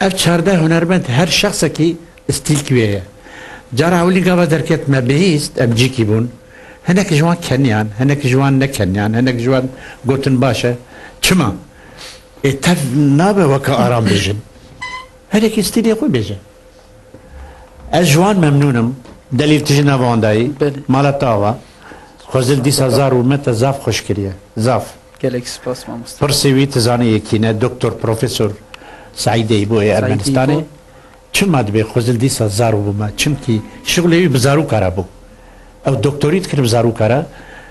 Ev çardeh hunermend her şexsekî stîlkî wê ye. Cara ewilî gava derket me bihîst, em cîkî bûn. Hinek ji wan keniyan, hinek ji wan nekeniyan, hinek ji wan gotin baş e. Çima? Ê tev nabe weke aram bijin. Hinek stîlê xwe bêje. Ez ji wan memnûn im. Delîl tu jî nava wan dayî. Belê. Mala te ava. Xwezil dîsa zar û me te zaf xweş kiriye. Zaf. Gelek spas mamoste. Pirsê wî tu zanî yekî ne, doktor, profesor Seîdê bû ê Seîdê Ermenistanê. Bû. Çima dibê Xwezil dîsa zar bû me? Çimkî şixulê wî bi zarûka re bû. Ew doktorî dikir bi zarûka re.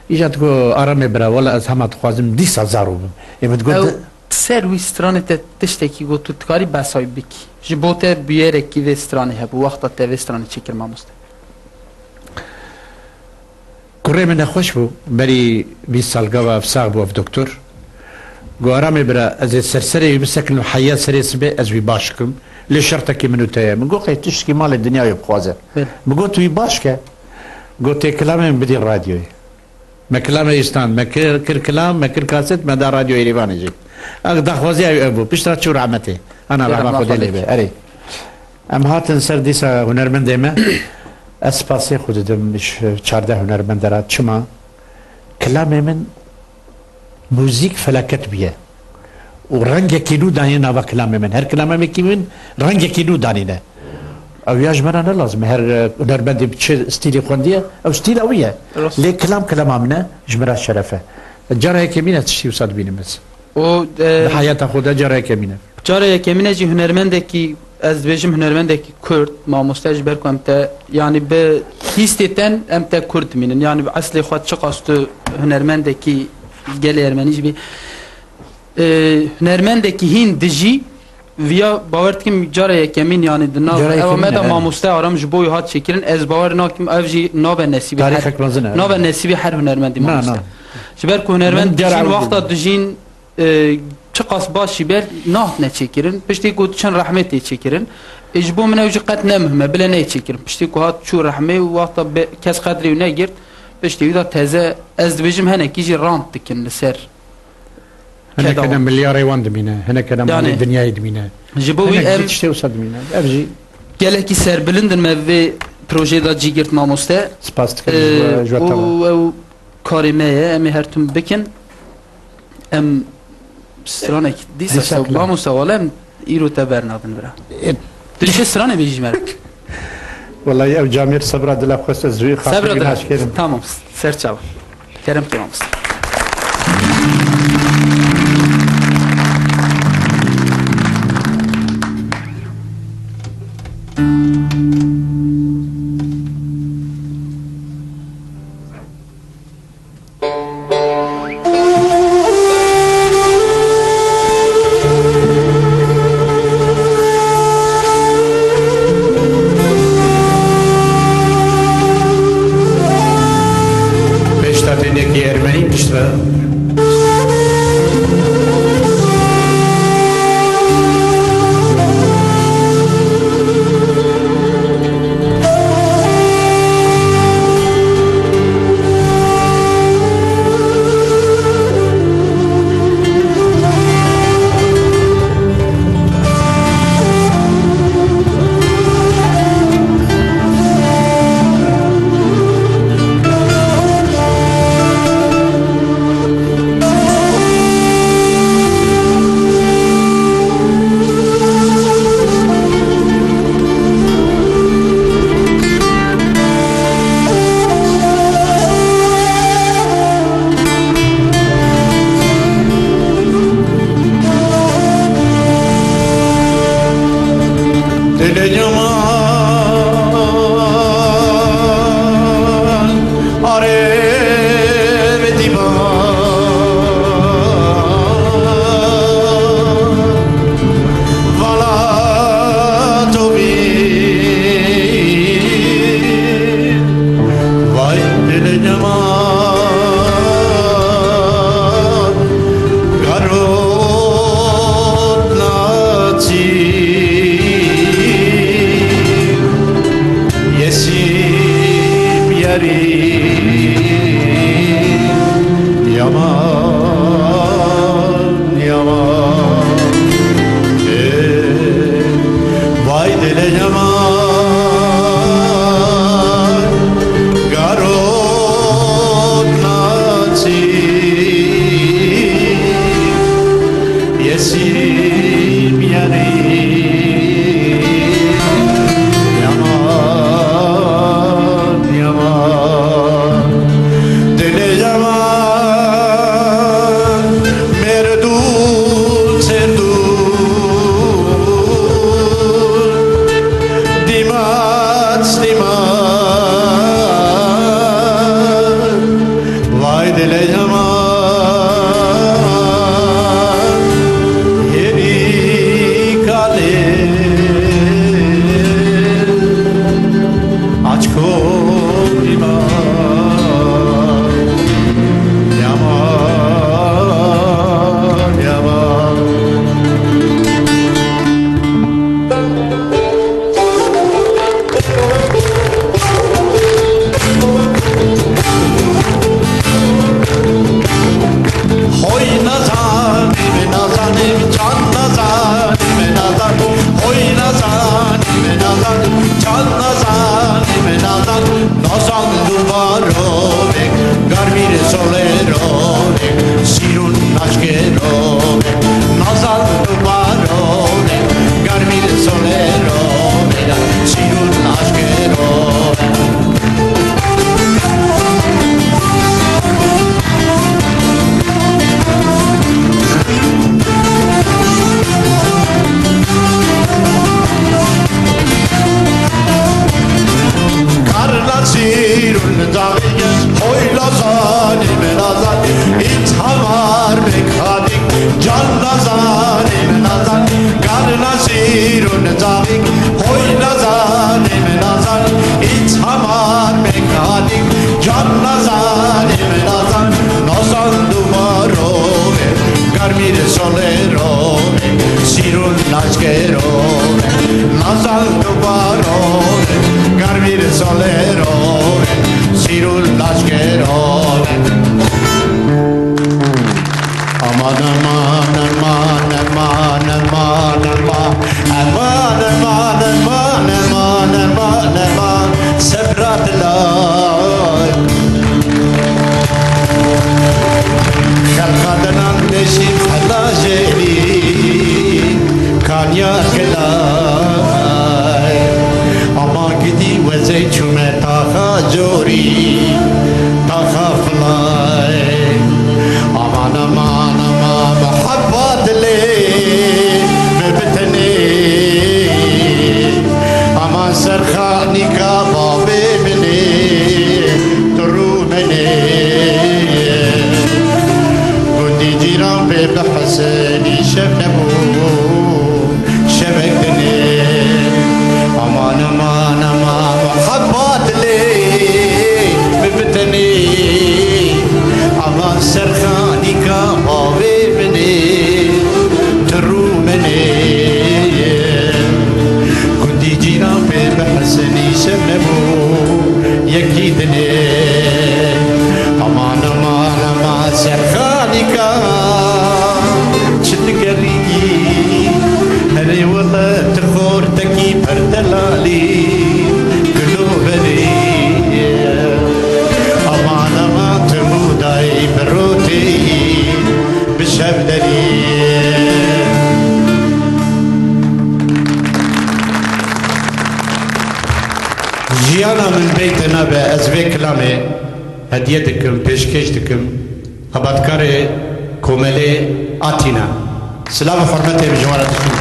Îja digot, Aramê bira, wela ez hema dixwazim dîsa zar bûm. Ê min digot, Ew di- Ser wî stranê te tiştekî got, tu dikarî behsa wî bikî. Ji bo te bûyerekî vê stranê hebû, wexta te vê stranê çêkir mamoste? Kurê min nexweş bû, berî bîst sal gava ev sax bû ev doktor. Got, Aramê bira, ez ê ser serê wî bisekinim, heya serê sibê ez wî baş bikim. Lê şertekî min û te ye. Min got, qey tiştekî malê dinyayê bixwaze. Belê. Min got, tu wî baş ke. Got, tê kilamê min bidî radyoyê. Me kilamê îştand, me kir, kir kilam, me kir kaset, me da Radyo Êrîvanê jî. Ev daxwaziya wî ev bû. Piştre çû rehmetê. Ana Ê rehma rehma Xwedê lê Xwedê. Be. Erê. Em hatin ser dîsa hunermendê me. Ez spasê xwe didim ji çardeh hunermendê re. Çima? Kilamê min muzîk felaket bûye. Û rengekî nû daniye nava kilamê min. Her kilamekî min rengekî nû danîne. Ew ya ji me re ne lazim e. Her, e, hunermendê bi çi stîlî xwendiye, ew stîla wî ye. Rast. Lê kilam kilama min e, ji min re şeref e. Cara yekemîn e tiştî wisa dibînim ez. O, e, Di heyata xwe de cara yekemîn e. Cara yekemîn e jî hunermendekî, ez dibêjim hunermendekî Kurd, mamoste ji ber ku em te, yanî bi hîstê ten em te Kurd dimînin. Yanî bi eslê xwe çiqas tu hunermendekî gelê Ermenî jî bî. E, hunermendekî hîn dijî, viya bawer dikim cara yekemîn, yanî di nav Cara ewa me yekemîn de e, evet. Mamoste Aram ji bo wî hat çêkirin, ez bawer nakim ev jî nabe nesîbê her, Tarîxek mezin e, evet. Nabe nesîbê her hunermendî Na, mamoste. Na. Ji ber ku hunermend Min cara dijîn, ew wexta dijîn, e, çiqas baş jî ber nahatine çêkirin. Piştî ku çend rehmê tê çêkirin. E, ji bo min ew jî qet ne muhim e, bile neyê çêkirin. Piştî ku hat çû rehmê û wexta be-, kes qedrê wî negirt, piştî wî de teze, ez dibêjim, henekî jî rant dikin li ser Hinek keda hene wan. Milyarê wan dimîne, hinek hene malê Yani, dinyayê dimîne. Ji bo wî Hinek em jî tiştê wisa dimîne. Ev jî gelekî serbilind in me vê projeyê de cî girt mamoste. Spas dikim ji we, Ee, ji we û teva. Ew karê me ye, em ê her tim bikin. Em stranek dîsa Dîsa sew plan. Mamoste wala em îro te bernadin bira. E, Tu dişê stranê bêjî ji me re. Welayi ew camêr sebra dila xwest ez wî Sebra xatirî dila. Naşkerim. Tamam. Ser çava. Kerem ke mamoste. Pêşta tenekî ermenî piştre. Yaman, yaman. Vay dile yaman, garot naçî, yesî miyanî. Yaman, yaman, dile yaman. Mêr dûr, çêr dûr, dîmaç, dîmaç. Vay dilê heman, hêrî kalê. Aç korî ma. Yaman, yaman. Hoy nazanim, nazanim, can nazanim, nazanim. Hoy nazanim, nazanim, can nazanim, nazanim. Nazan duvarove, garmir solerove, sirun aşkerove. Nazan duvarove, garmir solerove, sirun aşkerove. Karla sîrûn dawî, hoy lazanî me lazan, ît hamar me kadî, can lazanî me lazan, karla sîrûn dawî, hoy lazanî me lazan, ît hamar me kadî, can lazanî me lazan, lazan duvarove. Garmîr solerove, sîrûn naşkerove, nazan duvarove. Garmîr solerove, sîrûn naşkerove. Aman, aman, aman, aman, aman, aman. Aman, aman, aman, aman, aman, aman. Sebra dilay. Xelqa dinan deşî xela jêrî kanya gilay. Ama gidî wezey çûme taxa corî, taxa filay. Aman, aman, aman, muhebba dilê me bi tenê. Aman serxanîka bavê min ê, tu rû min ê. Gundî cîran pê bi Hesenî şev nebû. Şevek dinê. Aman, aman, aman, muhebba dilê min bi tenê. Aman serxanîka bavê min ê, tu rû min ê. Gundî cîran pê bi Hesenî şev nebû, yekî dinê. Aman, aman, aman, serxanîka çi digerî, herê wele tu xortekî perdelalî, gilo berî. Aman, aman, tu mûdayî bi rotê, bi şevderî. Jiyana min beyte nabe, ez vê kilamê hediye dikim, pêşkêş dikim xebatkarê komelê Atîna. Silav û hurmetê bi ji wan re dikim.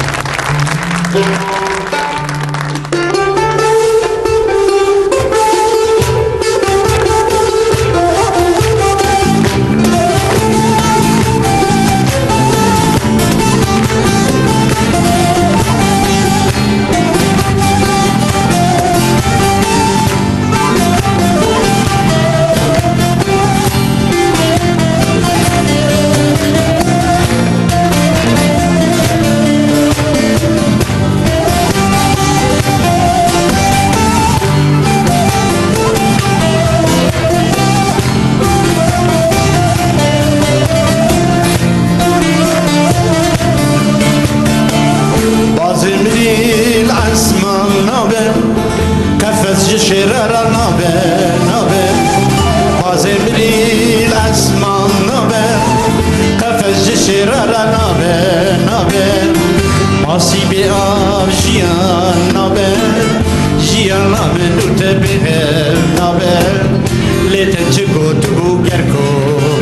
Çi gotibû ger ku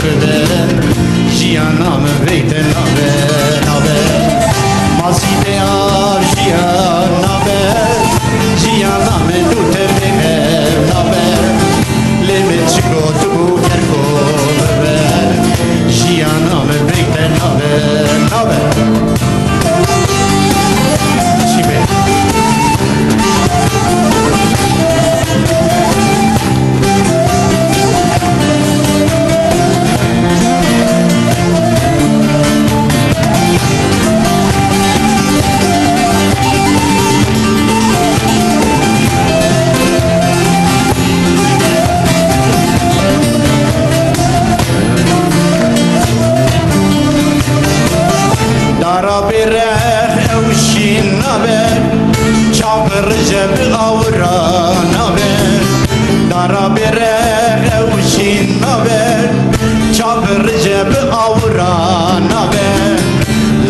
bibe, jiyana min bêyte nabe, nabe. Masî te av jiyan nabe, jiyana min dû te bêbe nabe. Lê min çi gotibû ger ku bibe, jiyana min bêyte nabe, nabe. Çi be? Dara bêrex ew şîn nabe, çav rije bi awira nabe. Dara bêrex ew şîn nabe, çav rije bi awira nabe.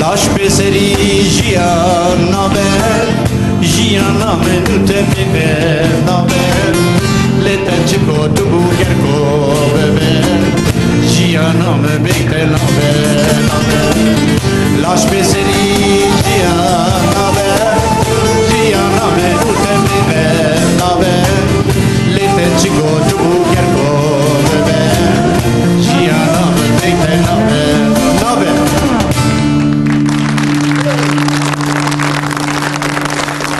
Laş pêserî jiyan nabe, jiyana min û te bêbe nabe. Lê te çi gotibû ger ku bibe, jiyana min bêyte nabe, nabe. Laş pêserî jiyan nabe, jiyana min û te bêbe nabe. Lê te çi gotibû ger ku bibe, jiyana min bêyte nabe, nabe.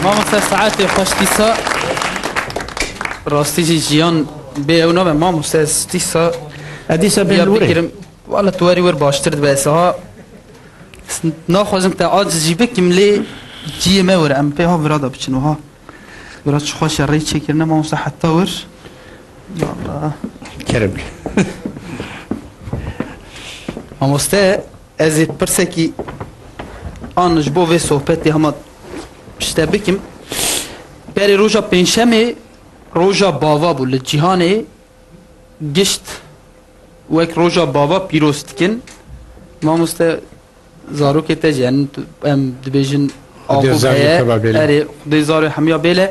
Mamoste saetê xweş dîsa. Rastî jî jiyan bê ew nabe mamoste ez dîsa. E, dîsa bê ya li wir e. Bigirim. Wala tu werî wir baştir dibe ez ha. S-, naxwazim te aciz jî bikim lê ciyê me wir em pê ha vira da biçin wiha. Vira çi xweş e rê çêkirine mamoste heta wir. Wala. Kerem. Mamoste. Ez ê pirsekî an ji bo vê sohbetê hema ji te bikim. Berê roja pêncşemê roja bava bû. Li cîhanê gişt wek roja bava pîroz dikin. Mamoste, zarokê te jî, yani, em dibêjin Xwedê Aqûb zarê heye. Te ba bêle. Erê, Xwedê zarê hemiya bêle.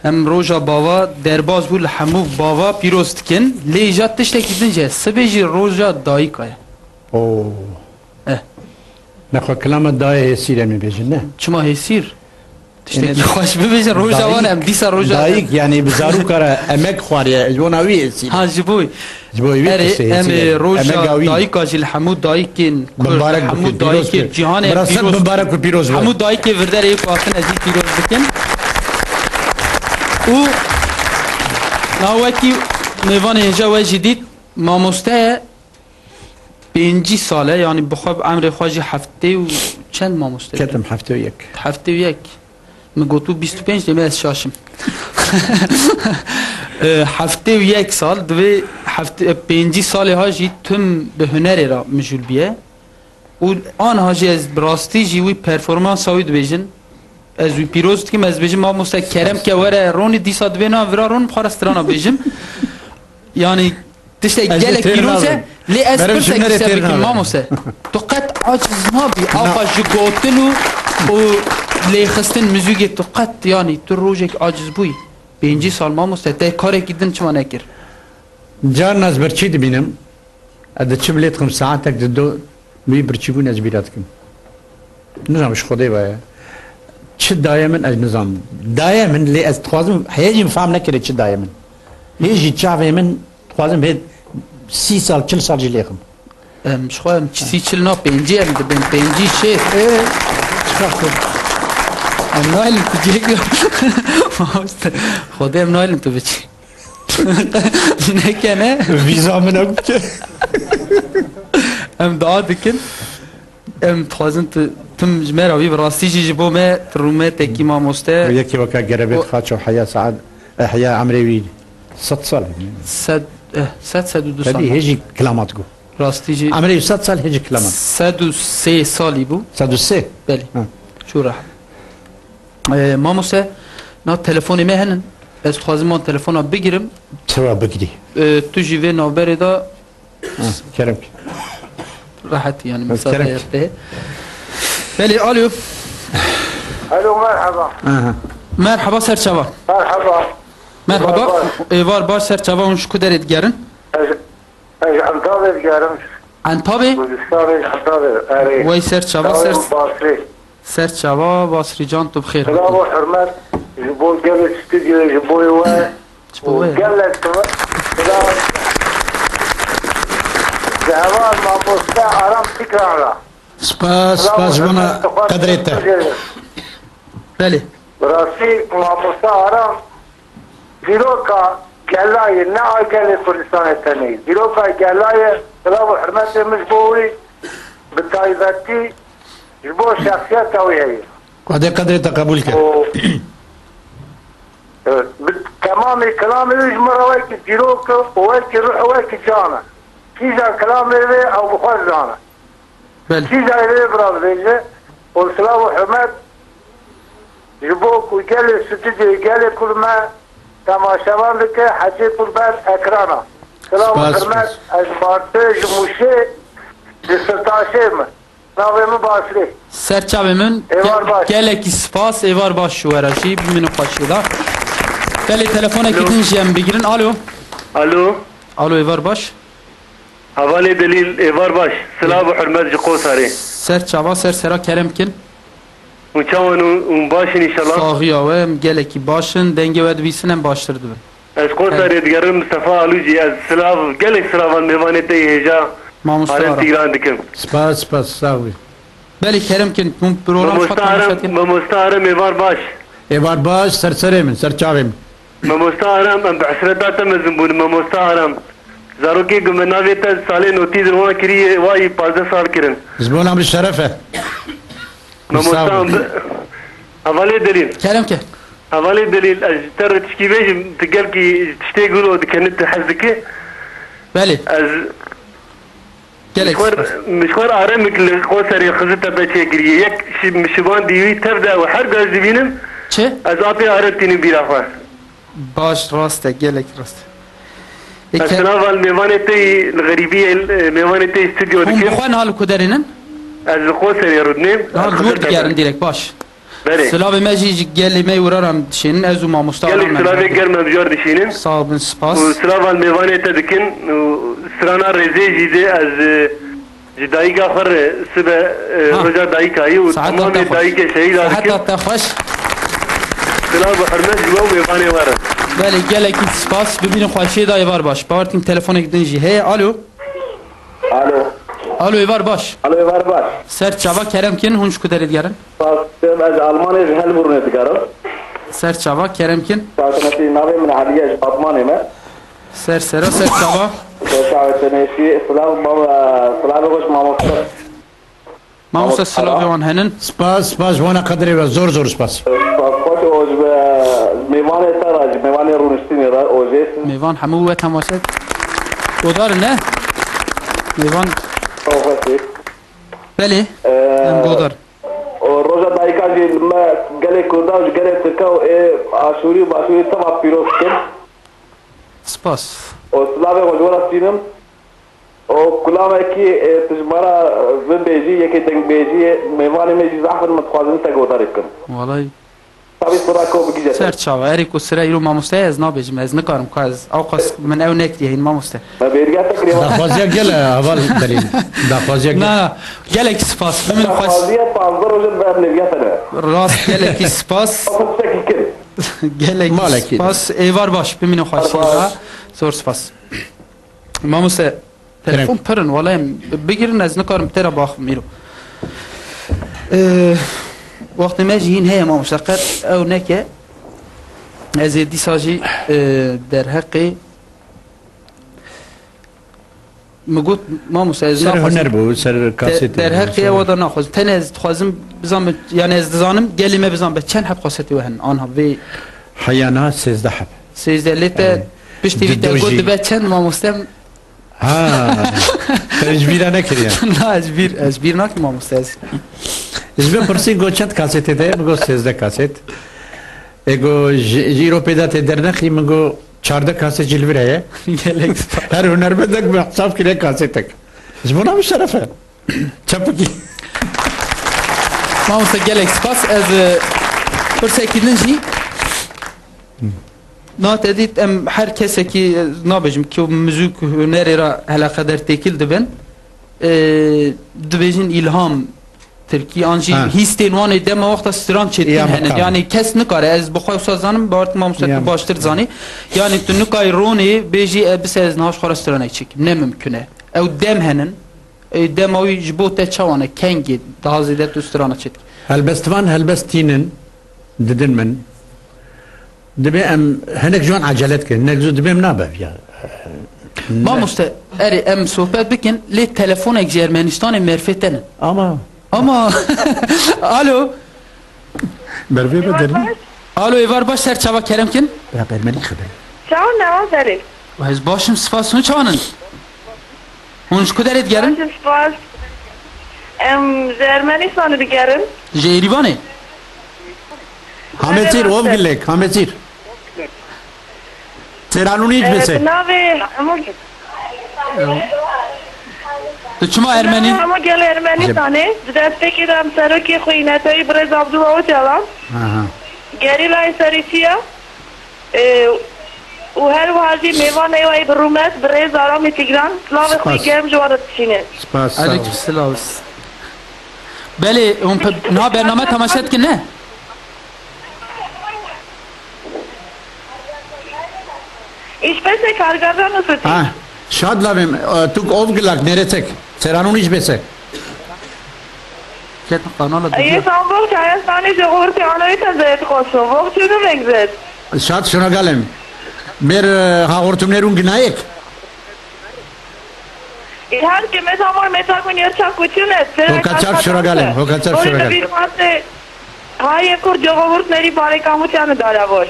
Em roja bava derbas bû, li hemû bava pîroz dikin. Lê îja tiştekî din jî ye. Sibê jî roja dayika ye. Oo. Eh. Nexwe kilama dayê hêsîr em ê bêjin, ne? Çima hêsîr? Tiştekî xweş bibêje, roja wan em dîsa roja dayik, yani bi zaroka re emek xwariye, ji bona wî hêsîr. Ha, ji bo wî. Ji bo wî. Erê, em ê roja dayika jî li hemû dayikên Kurd, li hemû dayikê cîhanê pîroz, hemû dayikê vir derê yê ku hatine jî pîroz bikin. Û na wekî mêvanê hêja we jî dît, mamoste ye. Pêncî sal e, yanî bi xwe, bi emrê xwe jî heftê û çend mamoste? Ketim heftê û yek. Heftê û yek. Min got û bîst û pênc, dê me ez şaşim. E, heftê û yek sal, divê heftê, e, pêncî salê ha jî tim bi hunerê re mijûl bîye. Û aniha jî ez bi rastî jî wî performansa wî dibêjin. Ez wî pîroz dikim, ez dibêjim, mamoste kerem ke were ronî dîsa dibê na vira ron, bi xwe re strana bêjim. Yanî tiştek gelek pîroz e, lê ez pirsekî ser bikim, mamoste. Tu qet aciz nabî, apa ji gotin û, û lêxistin muzîkê tu qet, yanî tu rojek aciz bûyî. Pêncî sal mamoste, te karekî din çima nekir? Carna ez birçî dibînim. Ez diçim lê dixim saetek dido, wî birçîbûn ez bîra dikim. Nizam ji Xwedê ve ye. Çi daye min ez nizam. Daye min lê ez dixwazim, heye jî min fam nekirê çi daye min. Hê jî çavê min dixwazim hê sî sal, çil sal jî lêxim. Em ji xwe em sî çil na pêncî em dibin, pêncî şêst. Ê, çiqas tu. Em nahêlin tu cihê Xwedê em nahêlin tu biçî. Neke ne? Vîza min ew bike. Em dua dikin. Em dixwazin tu tim ji me re wî bi rastî jî ji bo me tu rûmetekî mamoste. Û yekî weka gerebêt xaç û heya saet, e, heya emrê wî sed sal. Sed, eh, sed, sed û du sal. Tedî hê jî kilamat got. Rastî jî. Emrê wî sed sal hê jî kilamat. Sed û sê salî bû. Sed û sê? Belê. Ha. Çû rehet. Ee, mamoste, na telefonê me henin. Ez dixwazim wan telefona bigirim. Çawa bigirî? Ee, tu jî vê navberê de. Ha, kerem ki. Rehet, yani, ez müsaade kerem ki. Yaptı. Belê, alo. Alo, merhaba. Aha. Merhaba, ser çava. Merhaba. Êvar baş. Êvar baş, ser çava, hûn ji ku derê digerin? Ez Gerim Entabê? Kurdistanê ji Entabê. Erê. Wey ser çava, ser, Dawê Basrê. Ser çava, Basrî can, tu bi xêr hatî. Silav û hurmet ji bo gelê stûdyoyê, ji bo we. Ji bo we. Gelek silav. Ji heval mamoste Aram Tikran re. Spas, spas ji bona qedrê te. Belê. Bi rastî mamoste Aram dîroka gela ye, ne a gelê Kurdistanê tenê. Dîroka gela ye, silav û hurmetê min ji bo wî, bi taybetî ji bo şexsiyeta wî heye. Xwedê qedrê te qebûl ke. Û, e, bi temamê kilamê wî ji min re wekî dîrok e û wekî ruh û wekî can e. Kîjan kilamê wê ew bi xwe zane. Belê. Kîjan wê bi re dibêje û silav û hurmet ji bo ku gelê stûdyoyê, gelê ku li me temaşevan dike, hecê ku li ber ekrana. Silav û hurmet, spas, ez Bartê ji Mûşê, ji Sirtaşê me. Navê min Basrê. Ser çavê min. Êvar ge-, baş. Gelekî spas, êvar baş ji we re jî, bimînin xweşiyê de. Belê telefonekî Alo. Din jî em bigirin. Alo. Alo. Alo, êvar baş. Hevalê Delîl, êvar baş. Silav û hurmet ji Qosarê. Ser çava, ser sera kerem kin. Hûn çawan hûn, hûn baş in înşallah? Saxiya we, em gelekî baş in, dengê we dibîsin, em baştir dibin. Ez Qosarê digerim, Mistefa Alûcî, ez silav, gelek silavan mêvanê te yê hêja Mamoste Arem Aram. Tîgran dikim. Spas, spas, sax bî. Belê kerem kin, hûn bi program Mamoste xwe Arem, temaşe dikin. Mamoste Arem êvar baş. Êvar baş, ser serê min, ser çavê min. Mamoste Arem, em bi hesreta te mezin bûn, Mamoste Arem. Zarokê ku me navê te salê notî di wan kiriye, wayî pazdeh sal kirin. Ji bo min şeref e. Mamoste Arem, bi-, hevalê Delîl. Kerem ke. Hevalê Delîl, ez ji te re tişkî bêjim, tu gelkî ji tiştê ku lo dikene tu hez dike. Belê. Ez Gelek spas. Min ji xwe re aremik li Qoserê Xizir Tepe çêkiriye. Yek şi-, min şivan dîwî tev de ew her gaz dibînim. Çi? Ez apê arem tînim bîra xwe. Baş, rast e, gelek rast e. Ez ke- silav al mêvanê te yî li xerîbiyê, e, mêvanê te yî stûdyo dikim. Hûn bi xwe niha li ku derê nin? Ez li Qoserê rûdinêm. Niha jûr digerin dîrek, baş. Berê. Silavê me jî ji gelê me wiraran dişênin, ez û mamosta Gelek Aram silavê Mehmet. Germ em jar dişînin. Sağ bin, spas. Û silavan mêvanê te dikin û strana rêzê jî dê ez, e, ji dayika xwe re sibe, e, Ha. roja dayika yî û Saeta temamê te xweş. Dayikê şehîda dikim. Saeta te xweş. Silav û hurmet ji we û mêvanê we re. Belê, gelekî spas. Bibînin xweşiyê dayê var baş. Bawer tim telefonek din jî heye. Alo. Alo. Alo, êvar baş. Alo, êvar baş. Ser çava kerem kin, hûn ji ku derê digerin? Spas, ez Almanê ji Helbûrnê digerim. Ser çava kerem kin. Spas, navê min Elî ye, ji Batmanê me. Ser sera, ser çava. Ser çava te neşî, silav, mama, silavê xweş mamoste. Mamoste, silavê wan henin. Spas, spas, ji wana qedirê ve zor zor spas. Spas, xweş û ji mêvanê te re, ji mêvanê rûniştinê re, ojê. Mêvan hemû we temaşe. Godar ne? Mêvan. Xweşî. Belê. Ee, em godar. Û roja dayika jî li me gelê Kurda û ji gelê Tirka û ê Aşûrî û Başûrî teva pîroz dikim. Spas. Û silavê xwe ji we re stînim. Û kulamekî, e, tu ji me re, e, bibêjî, yekê dengbêjiyê, mêvanê me jî zehf in, min dixwazin te godarî bikim. Walay. Tabî sira ku bigihîje te. Ser çava, erê ku sira îro mamoste ye, ez nabêjim, ez nikarim ka ez, ewqas min ew nekiriye hîn mamoste. Me bêriya te kiriye. Daxwaziya gel e, heval Delîl. Daxwaziya gel. Na, na, gelek spas, bimînin xweş. Daxwaziya pazdeh rojin ber nêriya te ne. Rast, gelekî spas. Xwe tiştekî kir. Gelek Malekî. Spas, êvar baş, bimînin xweş. Êvar baş. Zor spas. Mamoste, telefon pir in, wele em bigirin, ez nikarim tê re baxim îro. Ee, wextê me jî hîn heye mamoste, qet ew neke. Ez ê dîsa jî, e, derheqê min got, mamoste, ez Ser naxwazim. Huner bû, ser kasetê bû, derheqê ser ewa da naxwazim. Tenê ez dixwazim bizanbim, yani ez dizanim, gelê me bizanbe çend heb kasetê we hene, anha vê Heya niha sêzdeh heb. Sêzdeh lê te Evet. piştî vî te got dibe çend mamoste? Ha, te ji bîra nekiriye. Na, ez bîr, ez bîr nakim mamoste ez. Ji min pirsî got çend kasetê de, min got sêzdeh kaset. E got ji, ji îro pê de tê dernexî, min got çardeh kaset jî li vir heye. Gelek spas. Her hunermendek bi hesab kiriye kasetek. Ji bo na min şeref e. Çepikî. Mamoste gelek spas. Ez, e, pirsekî din jî. Na te dît em her kesekî, e, nabêjim ku muzîk hunerê re heleqeder têkil dibin. E, dibêjin îlham tirkî an jî Ha. hîstên wan ê dema wexta stran çêtir Ya, henin. Yanî kes nikare, ez bi xwe wisa zanim, bawer dikim mamoste tu Ya. baştir zanî. Yanî tu nikayî ronê bêjî, e, bise ez niha ji xwe re stranek çêkim. Ne mimkun e. Ew dem henin. E, dema wî ji bo te çawa ne? Kengê daha zêde tu strana çêtir. Helbestvan helbest tînin didin min. Dibê em hinek ji wan ecele dikin. Hinek zû dibê em nabe viya. Mamoste, erê em sohbet bikin, lê telefonek ji Ermenistanê merfê te ne. Ama Ama, alo. Mervê be derî. Alo, êvar baş, ser çava kerem kin. Ya Ermenî xeber. Çawa newa berê? Ez başim, spas, hûn çawan in? Hûn ji ku derê digerin? Baş, spas. Em ji Ermenistanê digerin. Ji Êrîvanê? Hamêtîr, Erê, ov baş. Gilek, Hamêtîr. Sêranûnî hiç Ee, bêse. Bi navê hemû Tu çima Ermenî? Bi navê hemû gelê Ermenistanê, di destpêkê de em serokê xwe yî netewî birêz Abdullah Ocalan, Aha. Gerîlayê serîtiya, e, û her wiha jî mêvanê wê bi rûmet, birêz Aramê Tîgran, silavê xwe Spas. Germ ji wan re dişîne. Spas, sağ ol. Aleyküm selam. Belê, hûn pe-, niha bername temaşe dikin, ne? Îş pese kargardan ufitî. Ha, şad lavêm, e, tuk ov gilak, neretek. Seranun iş bese. Ket kanala Ey, dîya. San vok çaya sani je horti anayı tezayet koşu. Vok çunu vengzet. Şad şuna galem. Mer, e, ha hortum nerun ginayek. Î her ke me zaman me takun yer çak kuçune. Hoka çak şura gale, hoka çak şura gale. Bir mate, haye kur cogo vurt neri bare kamu çanı dara boş.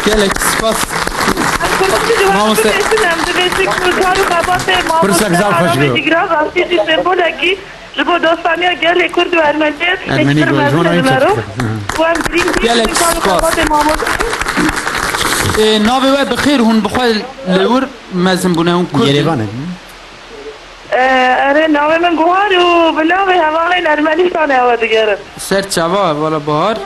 Gelek spas. Mamoste. Pirsak zaf xweş bû. Ji bo dostaniya gelê Kurd û Ermeniyê Ermenî pêştir go, mezin jona dibim ero. Hı hı. Wan girîng Gelek spas. Xebatê mamoste. Ê, navê we bi xêr, hûn bi xwe li wir mezin bûne, hûn Kurd in. Yerevan e. Ee, erê, navê min Guhar û bi navê hevalên Ermenistanê ew digerin. Ser çava, hevala Bahar.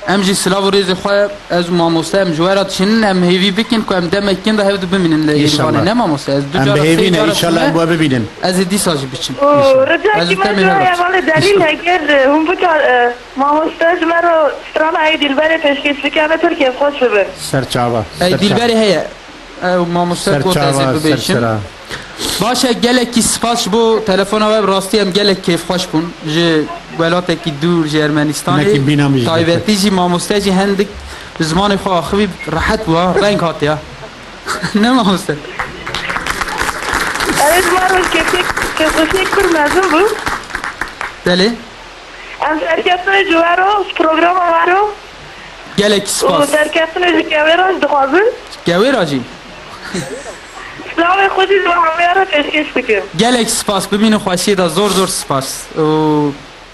Em jî silav û rêzê xwe, ez û mamoste em ji we re dişînin, em hêvî bikin ku em demek kin de hev du bimînin li Êrîvanê. Ne mamoste? Ez du cara, sê cara çûme. Înşallah em bi we bibînin. Ez ê dîsa jî biçim. Û rica ki me ji hevalê Delîl heger, e, hûn bikar, e, mamoste ji me re strana Ey Dilberê pêşkêş bike, me pir kêfxweş bibin. Ser çava. Ey Dilberê heye. Ew mamoste got ez ê bibêjim. Baş e, gelekî spas ji bo telefona we, bi rastî em gelek kêfxweş bûn. Ji welatekî dûr, ji Ermenistanê. Taybetî jî mamoste jî hindik bi zimanê xwe axivî, rehet bû ha, reng hatiya. Ne mamoste? Ew ji me re kêfek, kêfxweşiyek pir mezin bû. Belê. Em serkeftinê ji we re, ji programa we re. Gelek spas. Û serkeftinê ji kewê re jî dixwazin. Kewê re jî. Silavê xwe jî ji we hemûyan re pêşkêş dikim. Gelek spas, bimînin xweşiyê de, zor zor spas. Û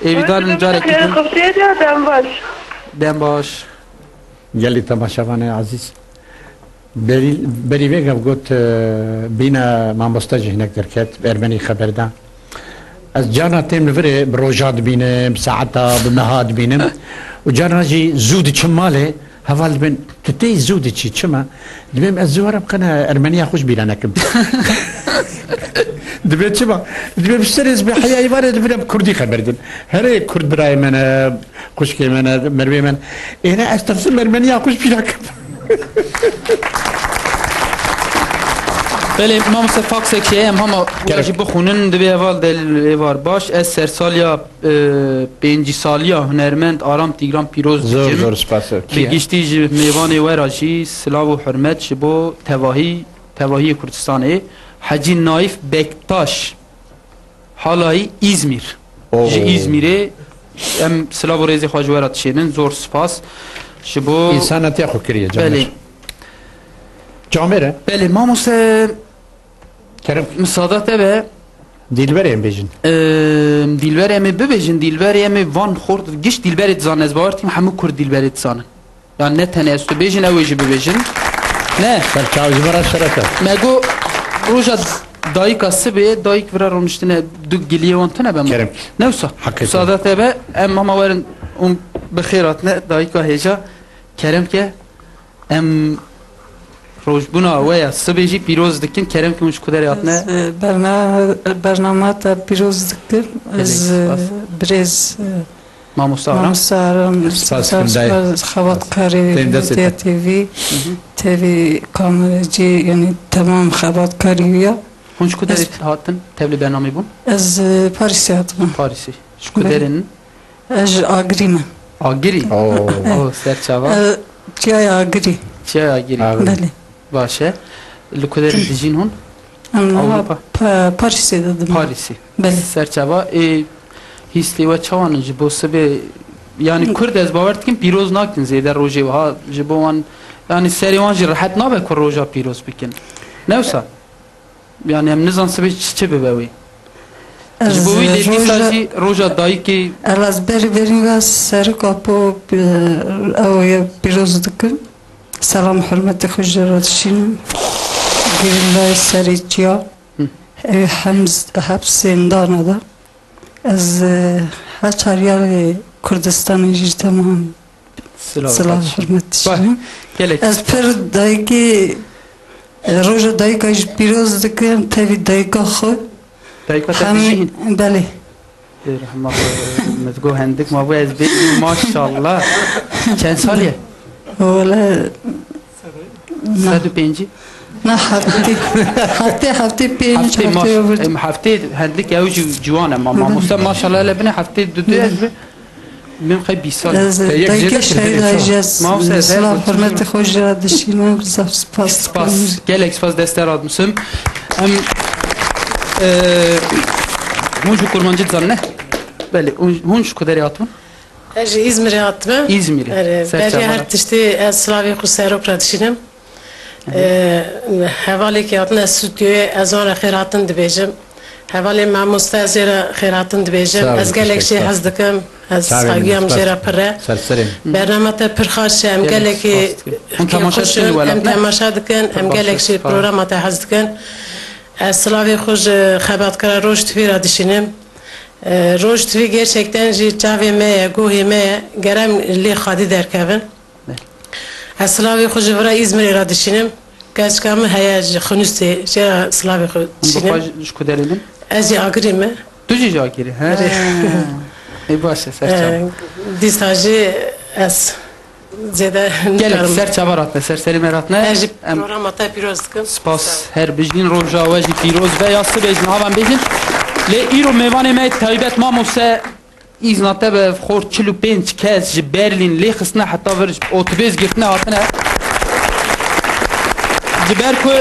êvîdarin careke din. Xweşiyê de, dem baş. Dem baş. Gelî temaşevanê ezîz. Berî, berî vê gev got, e, bîna mamoste jî hinek derket, Ermenî xeber da. Ez carna têm li virê bi roja dibînim, bi saeta, bi meha dibînim. Û carna jî zû diçim malê, heval dibin, tu tê zû diçî, çima? Dibêm ez zû herim qene Ermeniya xwe ji bîra nekim. Dibê çima? Dibê bi serê ez bi heyayî vare dibirem Kurdî xeber din. Herê Kurd birayê me ne, xwişkê me ne, mervê me ne. Êne ez tersim Ermeniya xwe ji bîra kim. Belê, mamoste faksek heye, em hema wira jî bixwînin, dibê heval Delîl Êvar baş. Ez sersaliya, e, pêncî saliya hunermend Aram Tîgran pîroz dikim. Zor zor spas. Bi giştî ji mêvanê we re jî silav û hurmet ji bo tevahî, tevahiyê Kurdistanê. Hecî Naîf Bektaş. Halayî Îzmîr. Oo. Ji Îzmîrê em silav û rêzê xwe ji we re dişênin. Zor spas ji bo Însanetiya xwe kiriye, Camêr. Belê. Camêr e? Belê, mamoste. Kerem. Misada te be. Dîlberê em bêjin. Eee, Dîlberê em ê bibêjin, Dîlberê em ê van xort, giş Dîlberê dizanin, ez bawer dikim hemû Kurd Dîlberê dizanin. Yani ne tenê ez tu bêjin, ew ê jî bibêjin. Ne? Ser çav ji me re şeref e. Me got, roja dayika sibê, dayik vira roniştine du giliyê wan tune be ma. Kerem. Ne wisa? Hakikaten. Sada te be, em hema werin, hûn bi xêr hatine, dayika hêja. Kerem ke. Em rojbûna we ya sibê jî pîroz dikin. Kerem ki hûn ji ku derê hatine? Ez, e, berna-, bernama te pîroz dikim. Ez, Gelek spas. e, birêz, e, Mamoste Aram. Mamoste Aram, Spas spas, dikim dayê. spas, xebatkarê Tên destê Medya te. T V, Hı hı. T V kamerecî, yani temam xebatkarî ya. Hûn ji ku derê Ez hatin? Tevlî bernamê bûn? Ez, e, Parîsê hatime. Parîsê. Ji ku Belê. derê nin? Ez ji Agirî me. Agirî? Oo. Oh, ser çava. E, Çiyaya Agirî. Çiyaya Agirî. Agirî. Belê. Baş e. Li ku derê dijîn hûn? Em niha Ewropa? Pa-, Parîsê de dimin. Parîsê. Belê. Ser çava. Ê, hîstê we çawan in ji bo sibê? Yani Kurd ez bawer dikim pîroz nakin zêde rojê wiha ji bo wan, yani serê wan jî rehet nabe ku roja pîroz bikin. Ne wisa? Yani em nizan sibê çi, çi bibe wê. Ez Ji bo wî lê dîsa roja jî roja dayikê. Ez berî berî ve Serok Apo, e, ew ye pîroz dikim. Selam hurmetê xwe ji re dişînim. Gerîlayê serê çiya. Hı. Ew hem z-, hep zindana da. Ez, e, her çar yarê Kurdistanê jî ji temam Silav silav, hurmet Bah, dişînim. Gelek Ez spas. pir dayikê, e, roja dayika jî pîroz dikim, tevî dayika xwe. Dayika te Hem, dijîn? Belê. Ê, rehma xwe, min digot hendik ma bû ez bêjim, maşallah. Çend salî ye? Wele, na. Sed û pêncî? Na, heftê. Heftê, heftê pênc, Heftê heftê maş-, bir. em, heftê hendik ew jî ciwan e. Ma-, Hı hı. mamoste maşallah hele binê heftê du du Hı. ez bi. Min xey bîst sal. Ez Te yek dayikê jêde şehîda kirdi jî ez Mamoste, ez her silav, hurmetê xwe jî re dişînim. Zaf spas Spas. dikim. Gelek spas deste radmisim. Em, e, hûn ji kurmancî dizanine? Belê, hûn, hûn ji ku derê hatibûn? Ez ji Îzmirê hatime. Îzmirê. Erê, Ser berî çava. her tiştî ez silavê xwe serok re dişînim. Hı hı. Ee, hevalê ke hatine stûdyoyê ez wan re xêr hatin dibêjim. Hevalê mamoste ez jê re xêr hatin dibêjim. Sağ olun, Ez gelek jê teşekkür. hez dikim. Ez Sağ olun, saygiyam spas. jê re pir e. Ser serê. Bernama te pir xaş e. Em Gelek gelekî spas dikim. Hûn temaşe kêfxweş dikin, in. Em welem, ne? temaşe dikin. Em Spas, gelek jî spas. programa te hez dikin. Ez silavê xwe ji xebatkara Roj T V re dişînim. Ee, Roj T V gerçekten jî çavê me ye, guhê me ye. Gerem lê xadî derkevin. Ne. Ez silavê xwe ji vira Îzmirê re dişînim. Keçika min heye ji Xinûsê, jê re silavê xwe Hûn dişînim. bixwe ji, ji ku derê bin? Ez jî Agirî me. Tu jî ji Agirî? He. Erê. Ê, baş e, ser çav. Ee, dîsa jî ez zêde Gelek nikarim. ser çava ratne, ser serê me ratne. Ez jî Em programa te pîroz dikim. Spas, Sağ ol. her bijîn, roja we jî pîroz be ya sibê jî niha van bêjin. Lê îro mêvanê me taybet mamoste Îzna te be, xort çil û pênc kes ji Berlîn lê xistine heta vir ji otobês girtine hatine. Ji ber ku,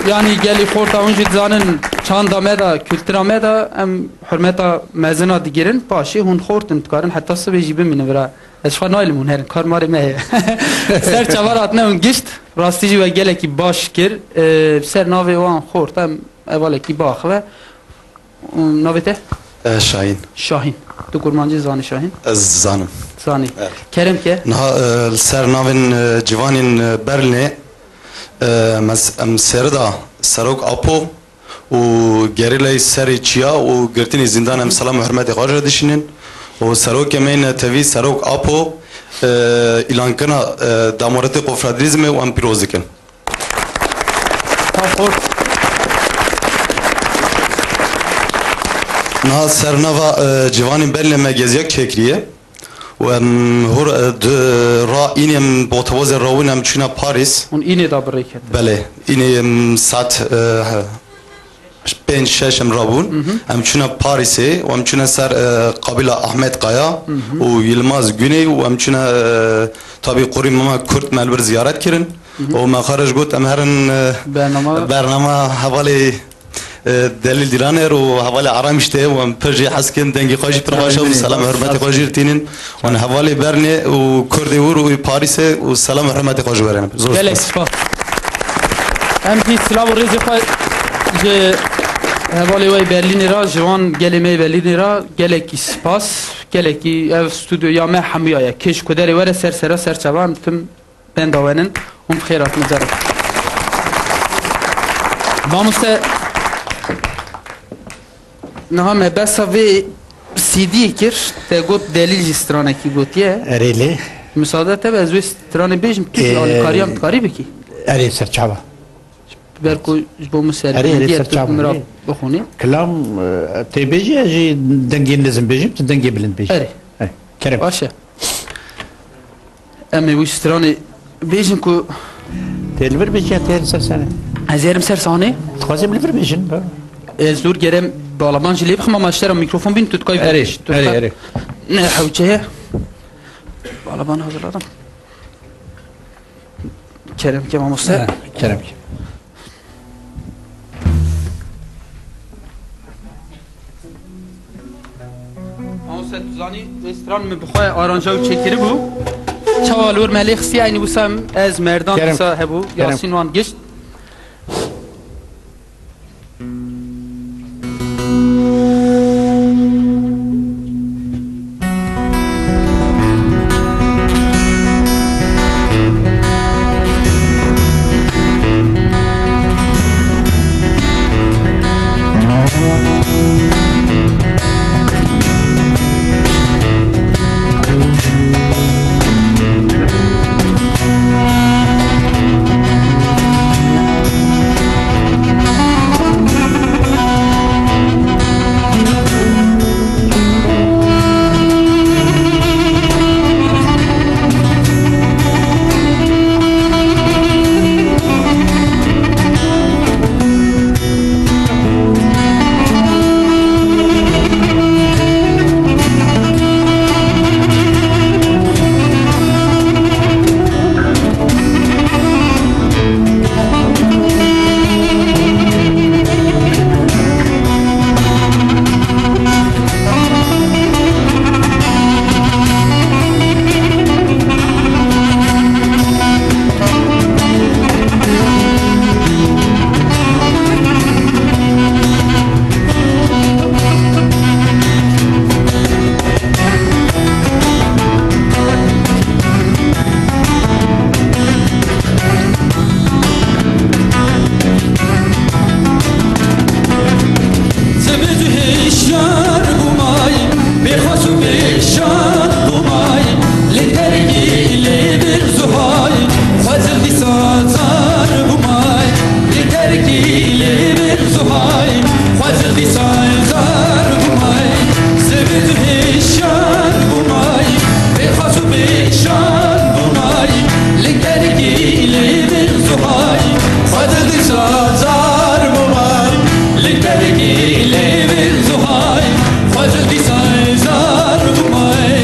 yanî gelî xorta hûn jî dizanin çanda me de, kultura me de, em hurmeta mezina digirin, paşê hûn xort in dikarin heta sibê jî bimînin vira. Ez xwe naylim hûn herin, kar marê me heye. Ser çavar hatine hûn gişt, rastî jî we gelekî baş kir. Ee, ser navê wan xort em hevalekî biaxive. Û navê te? E, Şahîn. Şahîn. Tu kurmancî zanî Şahîn? Ez zanim. Zanî. Evet. Kerem ke? Niha, e, li ser navên, e, ciwanên, e, Berlînê, e, em, em serida Serok Apo û gerîlayê serê çiya û girtinî zîndan em selam û hurmetê xwe re dişînin. Û serokê me yê netewî Serok Apo, e, îlankirina, e, damoretê konfederalîzmê û em pîroz dikin. Pasport. Niha sernava, e, ciwanên Berlînê me geziyek çêkiriye. Û em hûr, e, di ra înê em bi otobozê rawin em çûna Parîs. Hûn înê da bi rê ketin? Belê. Înê em saet, e, pênc şeş em rabûn. Hı hı. Em çûna Parîsê û em çûna ser, e, qabîla Ahmet Kaya Hı hı. û Yilmaz Güney û em çûna, e, tabî qurî mema Kurd me li vir ziyaret kirin. Hı hı. Û me xwe re ji got em herin, e, Bernama. bernama hevalê, e, Delîl Dîlaner û hevalê Aram işte û em pir jê hez kin, dengê xwe jî pir baş e û Amin. selam hurmetê xwe jî tînin. Wan hevalê Bernê û Kurdê wir û Parîsê û selam hurmetê xwe ji we re. Zor Gelek spas. spas. Em jî silav û rêzê xwe ji hevalê we yê Berlînê re, ji wan gelê me yê Berlînê re gelekî spas. Gelekî ev stûdyoya me hemûya ye. Kê ji ku derê were ser sera ser çavan tim benda wenin. Hûn bi xêr hatin carekê. Mamoste, niha me behsa vê C D'yê kir, te got Delîl jî stranekî gotiye. Erê lê. Misade te be, ez wê stranê bêjim, tu jî Ee, alîkariya min dikarî bikî? Erê, serçava. Ber ku ji bo min Erê, erê, serpêhîndiye, tu serçava, min re erê. Bixwînî. Kilam, e, tê bêjî, ez jî dengê nizm bêjim, tu dengê bilind bêjî. Erê. Erê, kerem. Baş e. Em ê wî stranê bêjin ku Tê li vir bêjî ya tê li ser sane. Ez ê herim ser sane. Dixwazim li vir bêjin, be. Ez dûr gerem balaban jî lê bixim, ama ji te re mîkrofon bîn, tu dikay Erê, bêjî. Tu erê, dikay erê. Ne hewce ye. Balaban hazırladım. Kerem ke mamoste. Ha, kerem ke. Mamoste, tu zanî, vê stran min bi xwe aranja û çêkirî bû. Çawa li wir me lê xistiye, eynî wisa em, ez, Merdan, Kerem. Dîsa hebû, Kerem. Yasîn wan gişt. Sibê tu hişyar bûmay, bêxwes û bêşan bûmay, li terkî lê bir zuhay, xwezil dîsa zar bûmay, li terkî lê bir zuhay, xwezil dîsa zar bûmay. Sibê tu hişyar bûmay, bêxwes û bêşan bûmay, li terkî lê bir zuhay, xwezil dîsa zar bûmay, li terkî lê bir zuhay, xwezil dîsa zar bûmay.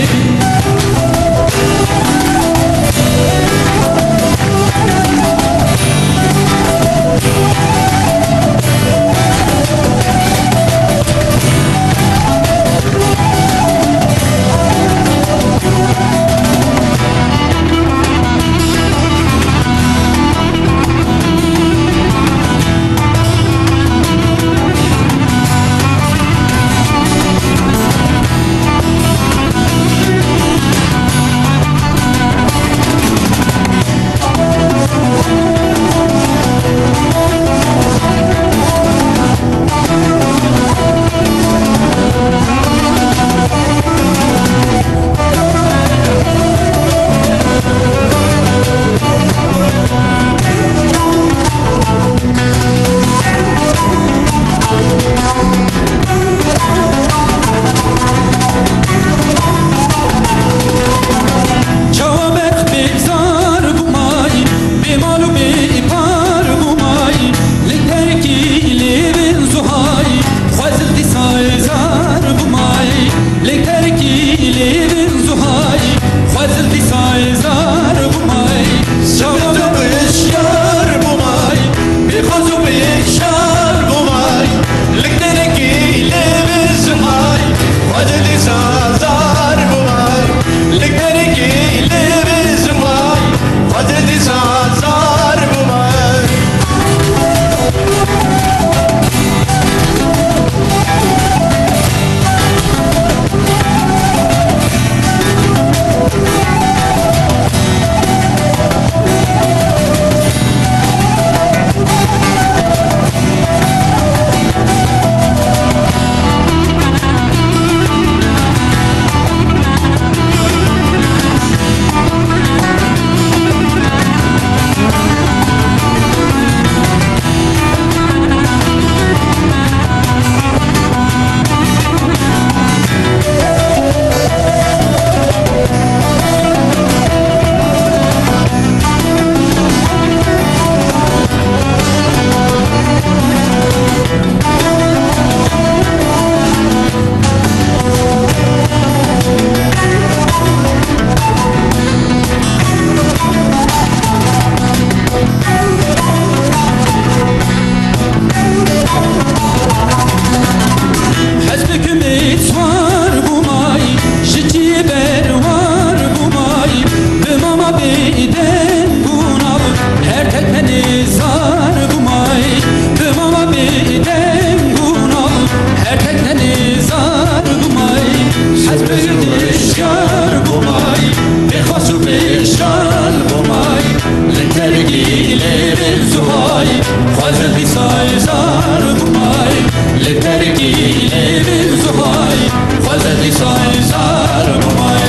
Xwezî say zar bûmay, li terkî lê min zuhay, xwezî say zar bûmay.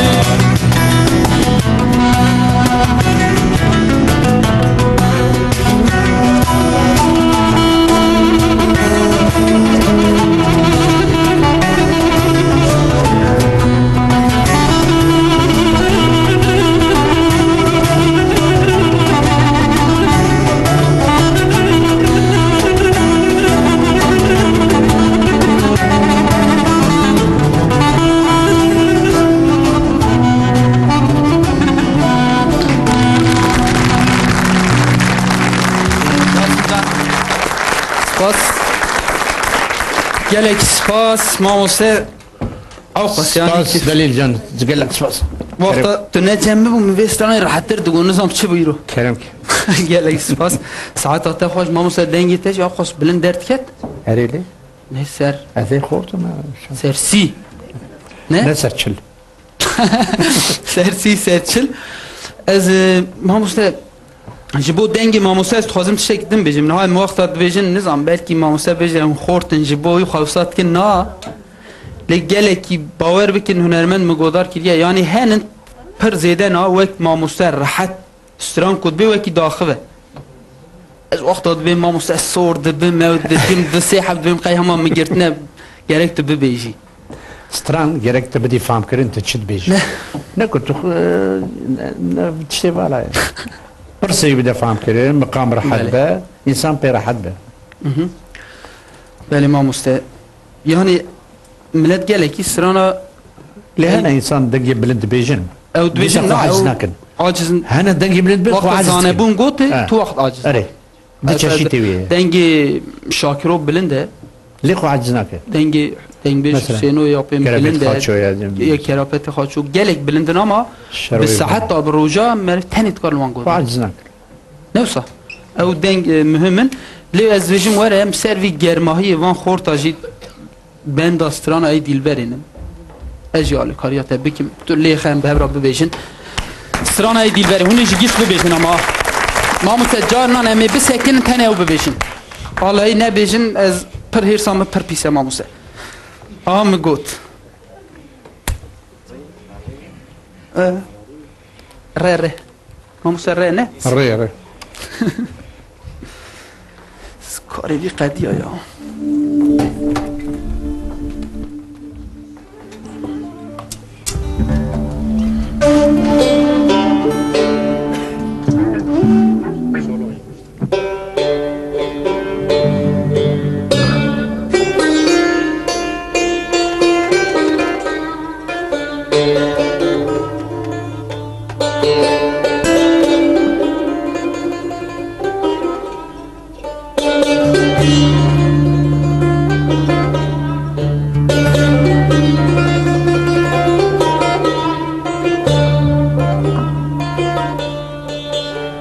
Spas. Gelek spas, mamoste. Ew qas yani Spas, ki- Delîl can, gelek spas. Wexta tu ne cem bû, min vê stranê rehettir digot, nizam çi bû îro. Kerem ki. Gelek spas. Saeta te xweş, mamoste, dengê te jî ew qas bilind derdiket. Erê lê? Ne ser. Ez ê xortim, ha. Ser sî. Ne? Ne ser çil. Ser sî, ser çil. Ez, e, mamoste, ji bo dengê mamoste ez dixwazim tiştek din bêjim. Niha em wexta dibêjin, nizam, belkî mamoste bêje em xort in, ji bo wî xwe wisa dikin, na. Lê gelekî bawer bikin, hunermend min godar kiriye. Yanî henin pir zêde na, wek mamoste rehet stran ku dibê wekî daxive. Ez wexta dibêm mamoste sor dibim, ew dikim, du sê heb dibêm qey hema min girtine, gerek tu bibêjî. Stran gerek tu bidî famkirin tu çi dibêjî. Ne. Ne ku tu xwe, ne, ne, tiştê vala ye. Pirsê wî bide famkirin, miqam rehet Belê. be, însan pê rehet be. Mhm. Belê mamoste. Yani millet gelekî strana Lê hene însan dengê bilind dibêjin. Ew dibêjin, Dîsa xwe na, aciz ew nakin. aciz n-, Hene dengê bilind bin, xwe wexta aciz dikin. zanebûn gotê, He. tu wext aciz Erê. nakî. Di Ev, çeşî ev tê wê ye. Dengê Şakiro bilind e. Lê xwe aciz nake. Dengê, dengbêj Mesela, Husêno ya pê Kerapet bilind e. Xaço ya, Yê Kerapetê Xaço gelek bilind in ama Şeroyê bi saeta bi roja meriv tenê dikar li wan Xwe gotin. aciz nake. Ne wisa? Ew deng, e, muhim in. Lê ez dibêjim were em ser vî germahiyê van xorta jî benda strana ey dîlberê nin. Ez jî alîkariya te bikim. Tu lê xem bi hev re bibêjin. Strana ey dîlberê. Hûn ê ji gîş bibêjin ama. Mamoste carinan em ê bisekinin tenê ew bibêjin. Aleyhî nebêjin ez pir hêrsa min pir pîs e mamoste. Aha min got. E, re re. Mamoste re ne? Rê, rê. Karê vî qediya ya.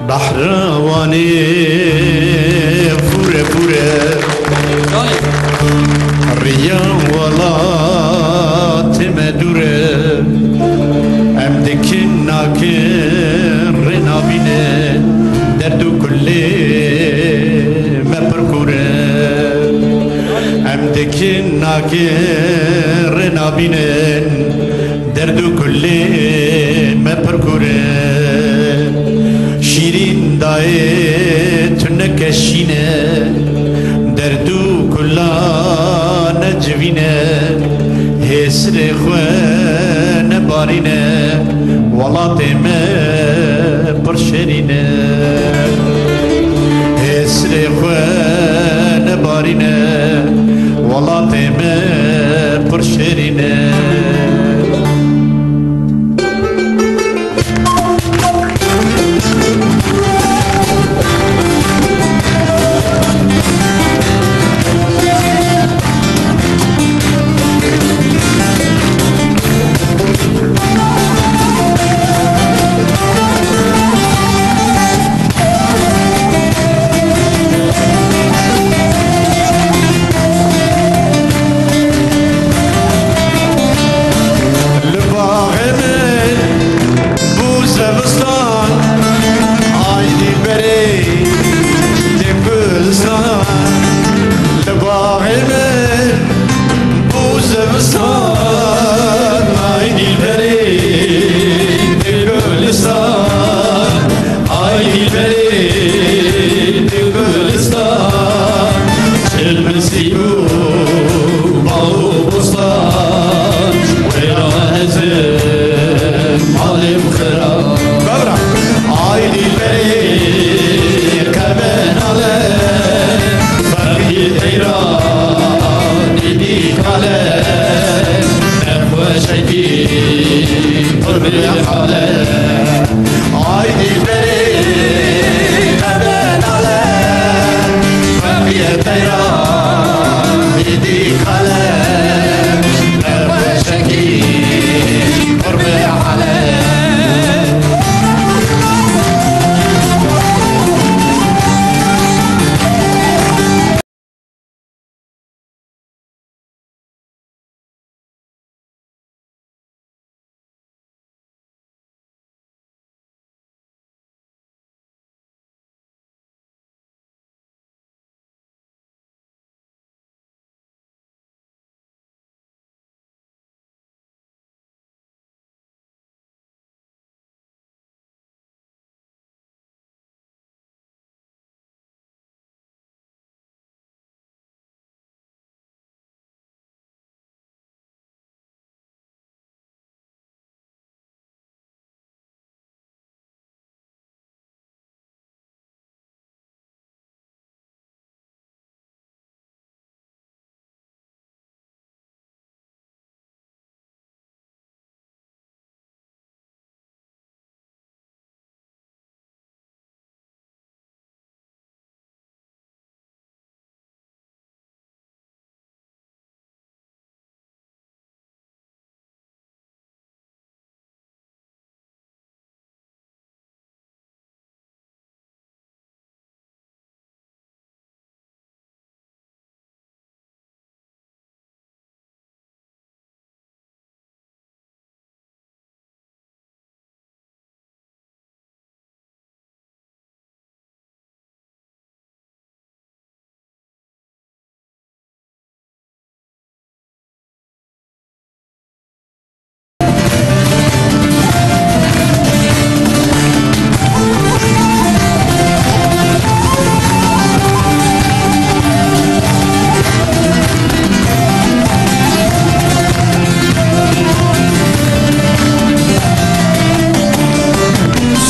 Behra Wanê fûre fûre, riya welatê me dûr e. Em dikin nakin rê nabîne, derd û kulê me pir kûr e. Em dikin nakin rê nabînin, derd û kulê me pir kûr e. Şîrîn dayê tu ne keşîn e, derd û kula ne civîn e. Hêsirê xwe ne barîn e, welatê me pir şêrîn e. Hêsirê xwe ne barîn e, welatê me pir şêrîn e.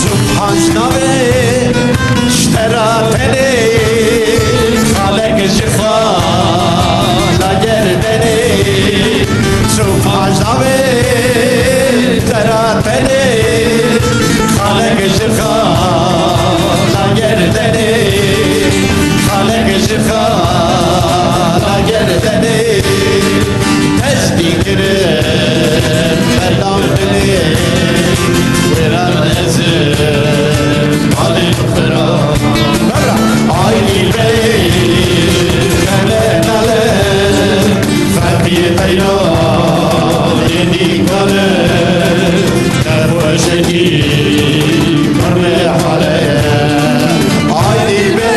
Subhan ji navê ji te re tenê, xalek ji xala gerdenê. Subhan ji navê ji te re tenê, xalek ji xala gerdenê, xalek ji xala gerdenê. Destî kirin berdam dilê, wêran ez balê xira. Aydî bey, kele nale, feqî teyra, yedî kale. Xweşikî pir hale, aydî bê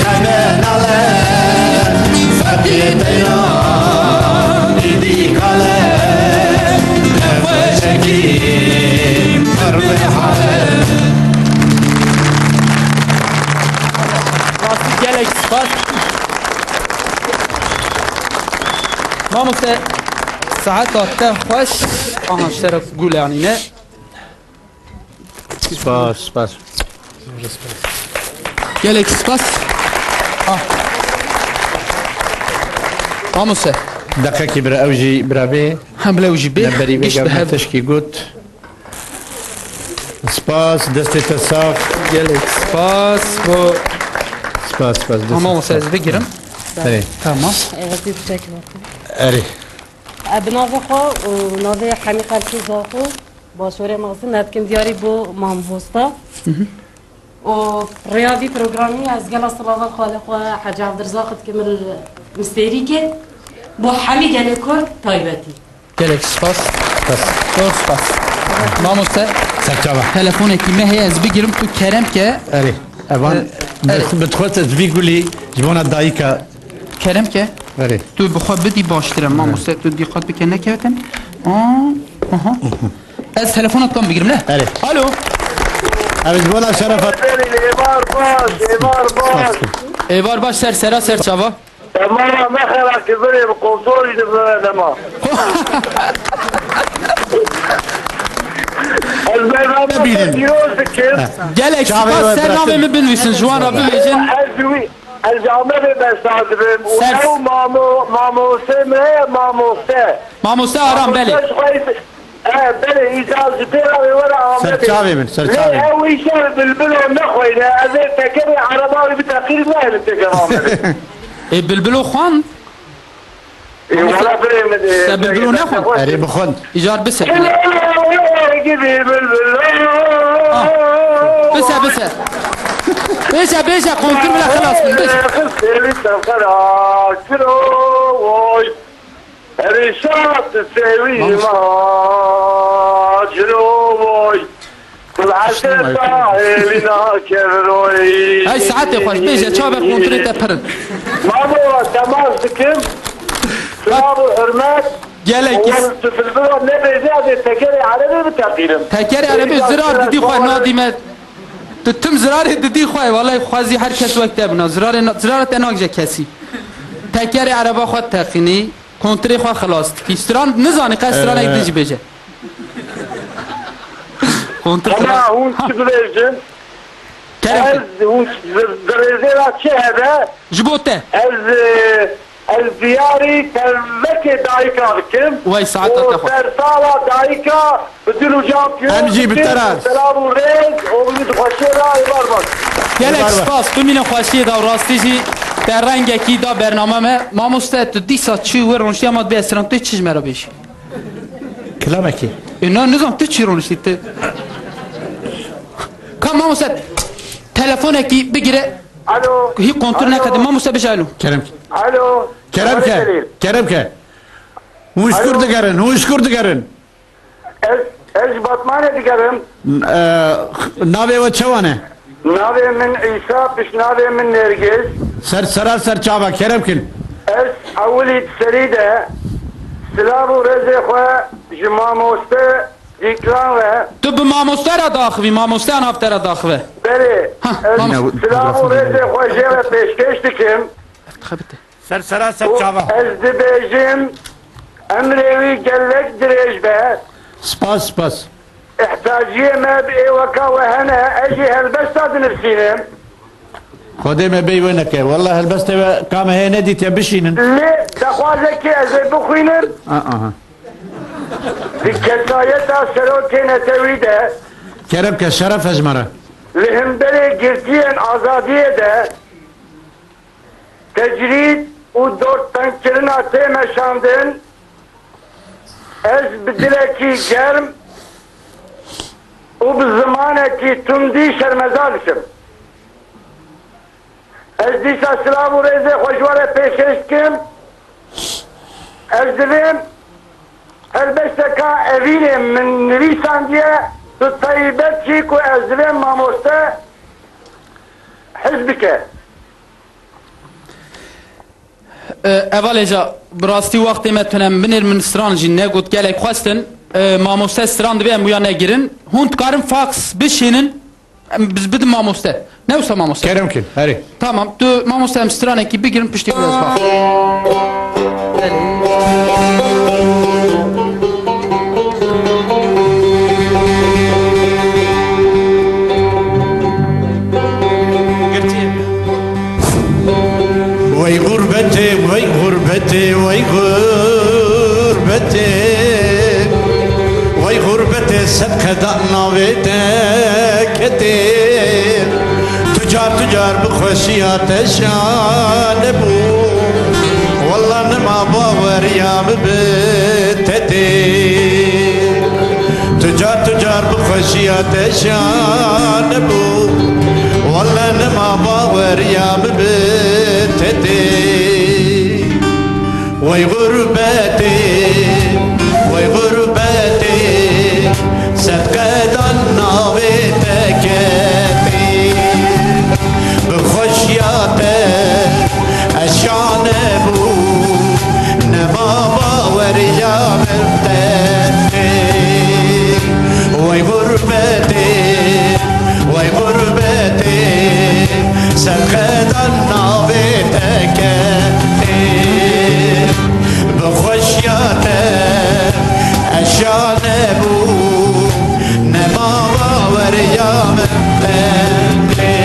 teme nale, feqî teyra îdî kale. Xweşikî pir hale. Rastî gelek spas. Mamoste, saeta te xweş. Aha, şeref gul anîne. Spas, spas. Gelek spas. Ah. Mamoste. Deqekî bira ew jî bira bê. Hem bile ew jî bê. Giş bi hev. Teşkî got. Spas, destê te sax. Gelek spas bo. Spas, spas, destê te sax. Tamam, olsa ez bigirim. Erê. Tamam. Evet, bir çekim. Erê. E, bi navê xwe û navê hemî xelkê Zaxo, başorê mezin, ez dikim diyarî bo mamosta. Hı hı. Û rêya vî programî ez gela silava xalê xwe Hecî Evdirzaq dikim li Mistêrîkê. Bo hemî gelê Kurd taybetî. Gelek spas. Spas. Zor spas. Mamoste, serçava, telefonekî me heye, ez bigirim, tu kerem ke. Erê. Evan, e, erê, bi, bi xwe ez vî gulî ji bona dayika. Kerem ke. Erê. Tu bi xwe bidî baştir e, mamoste. Tu dîqat bike, nekevtin. Aa, aha. Ez telefona tam bigirim, ne? Erê. Alo. Ev ji bona şerefa. Êvar baş, êvar baş. Êvar baş, ser sera, ser çava. Tamam, me xera kivirê bi kontrol jî dibe nema. Ez bername pîroz dikim. Gelek spas, ser navê min binivîsin, ji wan re bibêjin. Ez ji wî, ez ji Amedê behsa dibim. Û ew mamo-, mamostê me, mamoste. Mamoste Aram, belê. Mamoste ji xwe E, belê, îcar ji pêra wê were Amedê. Serçavê min, serçavê. Lê ew îşev bilbilo nexweyne, ez ê tekerê ereba wî biteqînim, nehêlim têkeve Amedê. Ê, bilbilo xwend? Ê, wala birê min, ê, se bilbilo nexwend? Erê, bixwend. Îcar bise. Gidî bilbilo. Ah. Bise, bise. Bêje, bêje, kontir bile xilas bin, bêje. Xistê wî sefera kiro woy. Rîşat sêwî Mamoste. Ma ciro boy. Kul Aşkım eşte var. Sahilina kevroy. Hey, saetê xweş, bêje, çavê kontirê te pirin. Mamo, temas dikim. Silav û hurmet. Gelek. Û tu bilbilo nebêje, ez ê tekerê erebê biteqînim. Tekerê erebê zira didî xwe nadî me. Tu tim zirarê didî xwe, welay xwezî her kes wek te bina. Zirarê na-, zirara te nagije kesî. Tekerê ereba xwe teqînî. Kontirê xwe xilas dikî. Stran nizanî qe stranek din jî bêje. Kontir Ama xilas. Hûn çi dibêjin? Kerem. Ez hûn di, di rêzê ra çi hebe? Ji bo te. Ez, e, ez diyarî tevvekê dayika dikim. Wey, saeta te xweş. Sersala dayika bi dil û can piyor Em jî bi dikim. Te re. Selam û rêz û min dixweşê ra êvar bak. Gelek spas, bimîne xweşiyê da û rastî jî te rengekî da bername me. Mamoste, tu dîsa çi wê roniştiya ma dibê estran, tu çi ji me re bêjî? Kilamekî. E, na, nizam, tu çi roniştî, tu? Ka mamoste, telefonekî bigire. Alo. Hî kontur Alo. Nekedi. Mamoste, bêje alo. Kerem. Alo. Kerem ke. Kerem ke. Hûn ji kur digerin, hûn ji kur digerin. Ez, ez ji Batmanê digerim. N-, e, navê we çawa ne? Navê min Îsa, piştnavê min Nergiz. Ser sera ser çava, kerem kin. Ez ewilî di serî de silav û rêzê xwe ji mamoste Dîklan re. Tu bi mamoste re daxivî, mamoste nav te re daxive. Belê, Ha, ez mamoste. Silav û rêzê xwe jê re pêşkêş dikim. Ev dixebite. Ser sera ser çava. Ez dibêjim, emrê wî gelek dirêj be. Spas, spas. Ihtaciyê me bi ê weka we hene, ez jî helbesta dinivîsînim. Xwedê me bêyî wê neke. Wela helbestê we ka me heye nedîtiye bişînin. Lê dexwazekê ez ê bixwînim. A, aha. Di kesayeta serokê netewî de. Kerem ke, şeref e ji me re. Li hemberê girtiyên azadiyê de. Tecrîd û dordtengkirina tê meşandin, ez bi dilekî germ û bi zimanekî tundî şermeza dikim. Ez dîsa silav û rêzê xwe ji we re pêşkêş dikim. Ez divêm helbesteka evînê min nivîsandiye, bi taybet jî ku ez divêm mamoste hez bike. E, hevalê ca, bi rastî wextê me tune, binêr min stran jî negot, gelek xwestin. E, mamoste stran divê em wîya negirin. Hûn dikarin faks bişînin, em biz bidin mamoste. Ne wisa mamoste? Kerem kin, herê. Tamam, tu mamoste em stranekî bigirin, piştî xwe ez baxin. Girtiye. Wey gurbetê, wey gurbetê, wey gurbetê. Wey gurbetê, sedqe da navê te ketê. Tu car, tu car bi xweşiya te şane bû. Walla nema baweriya min bi te tê. Tu car, tu car bi xweşiya te şane bû. Welle nema baweriya min bi te tê. Wey gurbetê, wey gurbetê, sedqedan navê te ketê. Bi xweşiya te ez şane bû, nema baweriya min te tê. Wey gurbetê, wey gurbetê, sedqedan navê te ketê. Bi xweşiya te ez şane bû, nema baweriya min te tê.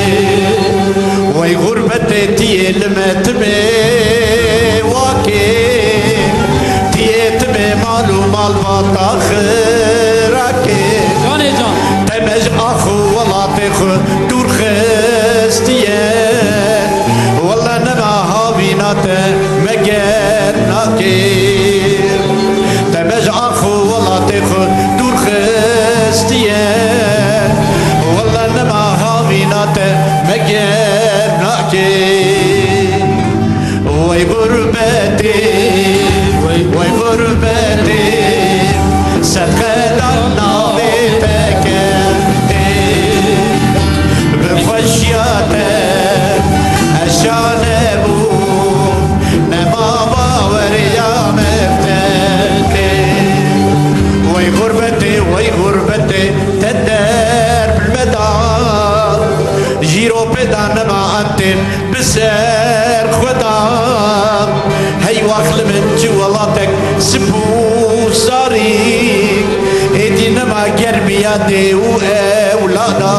Wey gurbetê, tiyê li me timê wakê, tiyê timê mal û malbata xi. Te meger nake. Te me ji ax û welatê xwe dûr xistiye. Wele nema havîna te meger nake. Wey gurbetê, wey, wey gurbetê, sedqedan navê te kerdê. Bi xweşiya te ez şane bûm, nema baweriya min te tê. Wey gurbetê, wey gurbetê, te der bi me da. Jîro pê da nema em tên bi ser xwe da. Hey waxlim çi welatek sip û sarî, êdî nema germiya dê û ewlada.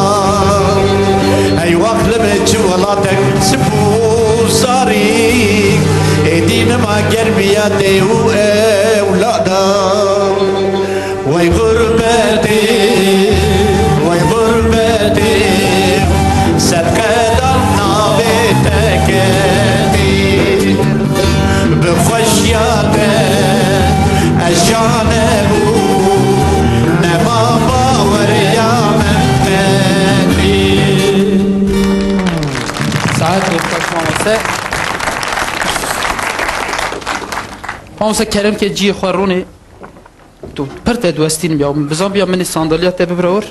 Hey waxlim çi welatek sip û sarî, êdî nema germiya dê û ewlada. Wey gurbetê, wey gurbetê, sedqedan navê te kerdî. Bi xweşiya te ez şane bûm, nema baweriya min te dî. Saet xweş mamoste. Mamoste kerem ke ciyê xwe rûnê. Tu pir te diwestînim ya. Bizan biya min ê sandalya te bibira wir.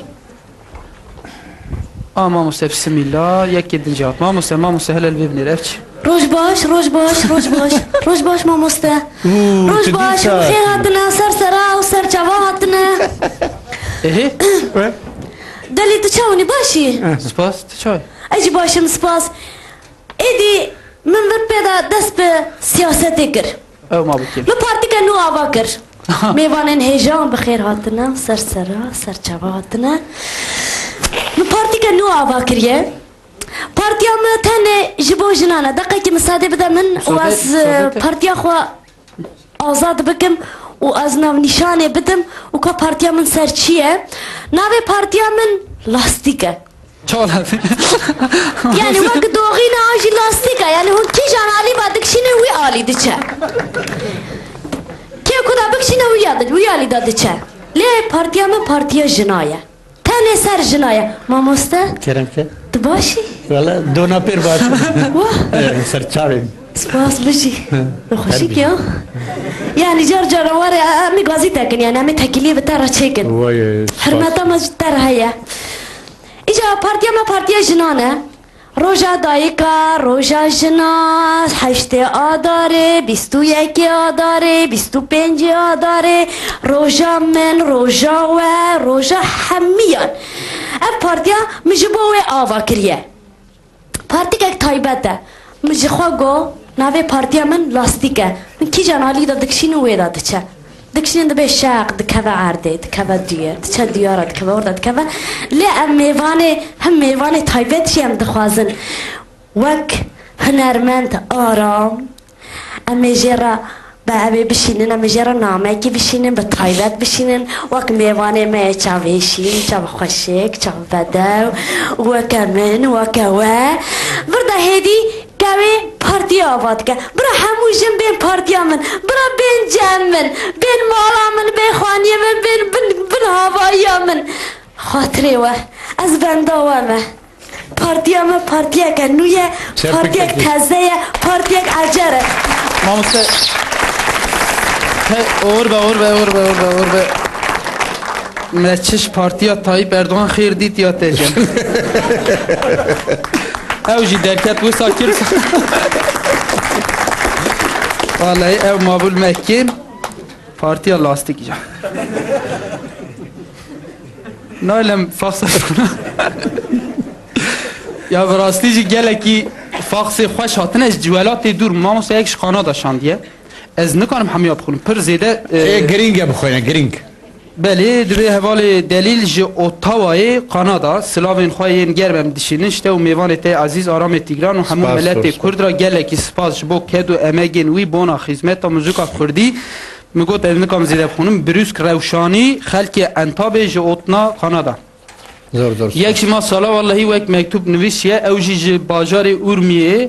A mamoste, bismillah, yekê din jî hat. Mamoste, mamoste, hele li vê binêre, ev çi? Roj baş, roj baş, roj baş. Roj baş mamoste. Û, Roj tu baş, dîsa. Bi xêr hatine, ser sera û ser çava hatine. Ehê? We? Delî, tu çawnî, başî? Spas, tu çaw? Ez jî baş im, spas. Êdî min vir pê de dest bi siyasetê kir. Ew ma bikê. Min partîke nû ava kir. Mêvanên hêja, bi xêr hatine, ser sera, ser çava hatine. Min partîke nû ava kiriye. Partiya min tenê ji bo jinan e. Deqekî misadê bide min û Misadê, ez, misadê te. Partiya xwe azad bikim û ez navnîşanê bidim û ka partiya min ser çi ye. Navê partiya min Lastîk e. Çawa lastîk? Yani wek doxîna a jî lastîk e. Yani hûn kîjan alî ba dikişînin wî alî diçe. Kê ku da bikişîne wî ya di-, wî alî da diçe. Lê partiya min partiya jina ye. Tenê ser jina ye. Mamoste? Kerem ke. Tu baş î? Wala dona pêr baş. Wah. Ee, ser çavên. Spas, bijî. Hı. Xweşik ya. Yani car cara ware, em ê gazî tekin, yani em ê tekiliyê bi te re çêkin. Vay, spas. Hurmeta me ji te re heye. Îca partiya me partiya jinan e. Roja dayika, roja jina, heştê adarê, bîst û yekê adarê, bîst û pêncê adarê, roja min, roja we, roja hemiyan. Ev partiya min ji bo wê ava kiriye. Partikek taybet e. Min ji xwe got, navê partiya min lastîk e. Min kîjan alî de dikişînim wê de diçe. Dikişînin dibê şeq, dikeve erdê, dikeve duyê, diçe duyara, dikeve orada, dikeve. Lê em mêvanê, him mêvanê taybet jî em dixwazin. Wek hunermend Aram, em ê jê re bi evê bişînin, em ê jê re namekî bişînin, bi taybet bişînin, wek mêvanê me yê çavê şîn, çav xweşik, çav bedew, weke min, weke we. Vir de hêdî ke wê partiya ava dike. Bira hemû jin bên partiya min, bira bên cem min, bên mala min, bên xaniyê min, bên bin, bin havaiya min. Xatirê we, ez benda we me. Partiya me partiyeke nû ye, Serpikekê. Partiyek teze ye, partiyek ecer e. Mamoste, he, oxir be, oxir be, oxir be, oxir be, oxir be. Me çi ji partiya Tayyip Erdoğan xêr dît ya te jî. Ew jî derket wisa kir. Vallahi ew mabûl me kêm. Partiya lastîk jî. Naylem faxsa. Ya bi rastî jî gelekî faxsê xweş hatine ji welatê dûr. Mamoste yek ji Kanada şandiye. Ez nikarim hemiya bixwînim. Pir zêde, e, Ê, girîng e bixwîne, girîng. Belê, divê hevalê Delîl ji Ottawayê, Kanada, silavên xwe yên germ em dişînin ji te û mêvanê te yê ezîz Aramê Tîgran û hemû Spas, miletê spas. Kurd re gelekî spas ji bo ked û emegên wî bona xizmeta muzika kurdî. Min got ez nikarim zêde bixwînim. Brûsk Rewşanî, xelkê Entabê ji Otna, Kanada. Zor, zor, Yek spas. Ji masala wellehî wek mektûb nivîsiye, ew jî ji bajarê Urmiyê.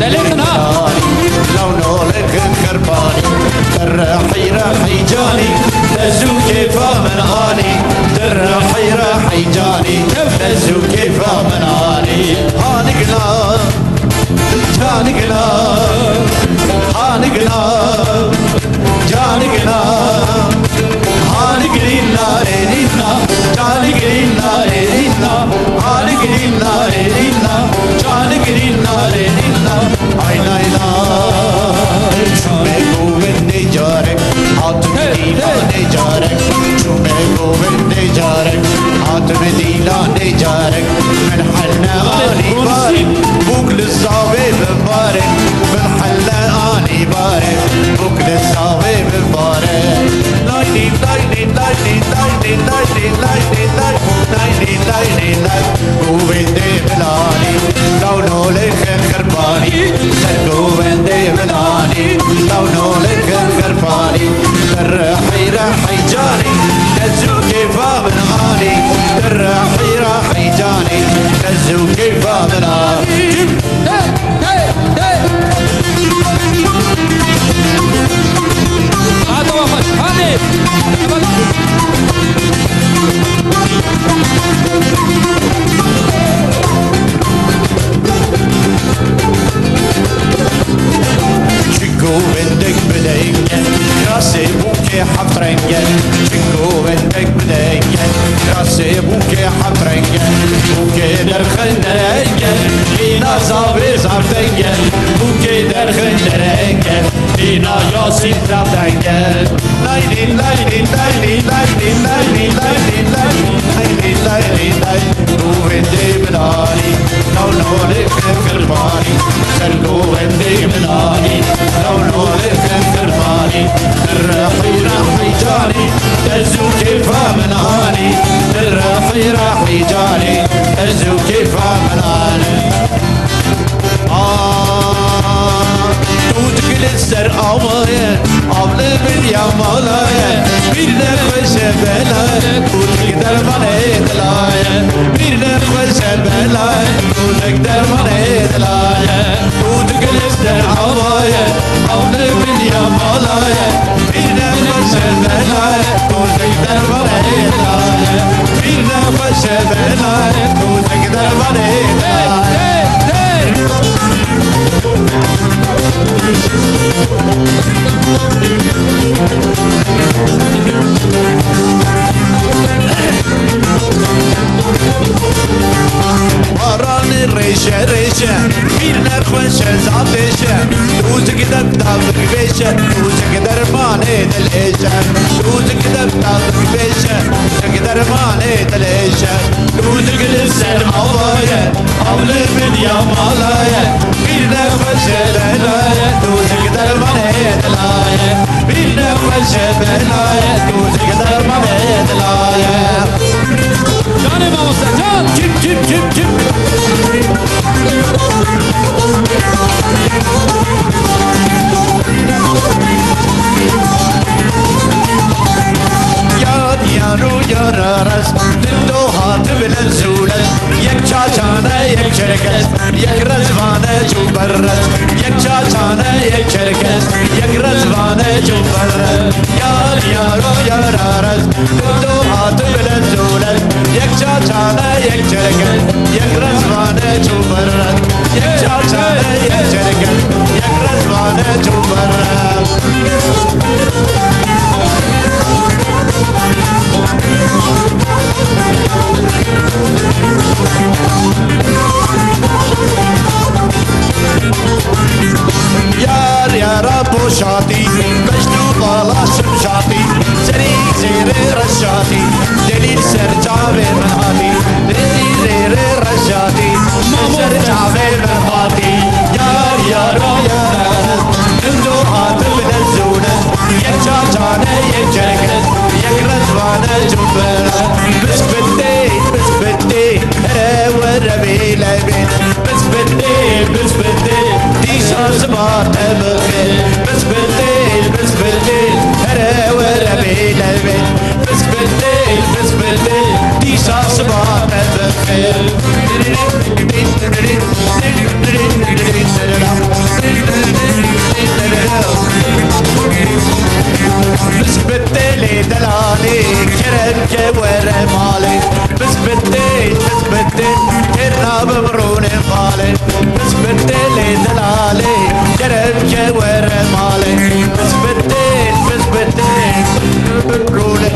Delê min ha. Lewno lêkin kirpanî. Derre heyre heycanî. Dezû kêfa min anî. Derre heyre heycanî. Dezû kêfa min anî. Hanigla. Canigla. Hanigla. Canigla. Hanigla. Canigla. Hemrenge, bûkê derxin derenge, mîna zavê zav denge, bûkê derxin derenge, mîna Yasîn zav denge. Laylî, laylî, laylî, laylî, laylî, laylî, laylî, laylî, laylî, laylî, bûvên dê min anî, law law lê qirqir banî. Ser govendê min anî, law law lê qirqir banî. Rexî rexî canî, ez û kêfa min anî. Rexî rexî canî, ez û kêfa min anî. Ah, dûtik li ser ava ye, av li bin ya mala ye. Pîr nexweşe bela ye, dûtik dermanê dila ye. Pîr nexweşe bela ye, dûtik dermanê dila ye. Dûtik li ser ava ye, av li bin ya mala ye. Pîr nexweşe bela ye, dûtik dermanê dila ye. Pîr nexweşe bela ye, dûtik dermanê dila ye. Baranê rêje rêje, pîr nexweşe zavêje. Dûzik deb davik vêje, dûzik dermanê dilêje. Dûzik deb davik vêje, dûzik dermanê dilêje. Dûzik li ser ava ye, av li bin ya mala ye. Pîr nexweşe bela ye, dûzik dermanê dila ye. Pîr nexweşe bela ye, dûzik dermanê dila ye. Canê mamoste, can! Çip, çip, çip, çip. Yar yar û yara rast, dindo hatib lezû lez. Yek çaçane, yek çerkez, yek rezvane çû berrez. Yek çaçane, yek çerkez, yek rezvane çû berrez. Yar yar û yara rast, dindo hatib lezû lez. Yek çaçane, yek çerkez, yek rezvane çû berrez. Yek çaçane, yek çerkez, yek rezvane çû berrez. Yar yara boşatî, beşt û bala şimşatî, serî zêrê reşatî, delîl ser çavê min hatî, delîl zêrê reşatî, ser çavê min hatî. Yar yara yara, dindo hatib lezû lez. Yek çaçane, yek çerkez, yek rezvane çû berrez. Biskvitê, biskvitê, here were bê levê. Biskvitê, biskvitê, dîsa siba te bixêr. Biskvitê, biskvitê, here were bê levê. Biskvitê, biskvitê, dîsa siba te bixêr. Biskvitê lê delalê, kerem ke were malê. Biskvitê, biskvitê, têr nabim rûnê malê. Biskvitê lê delalê, kerem ke were malê. Biskvitê, biskvitê, rûnê.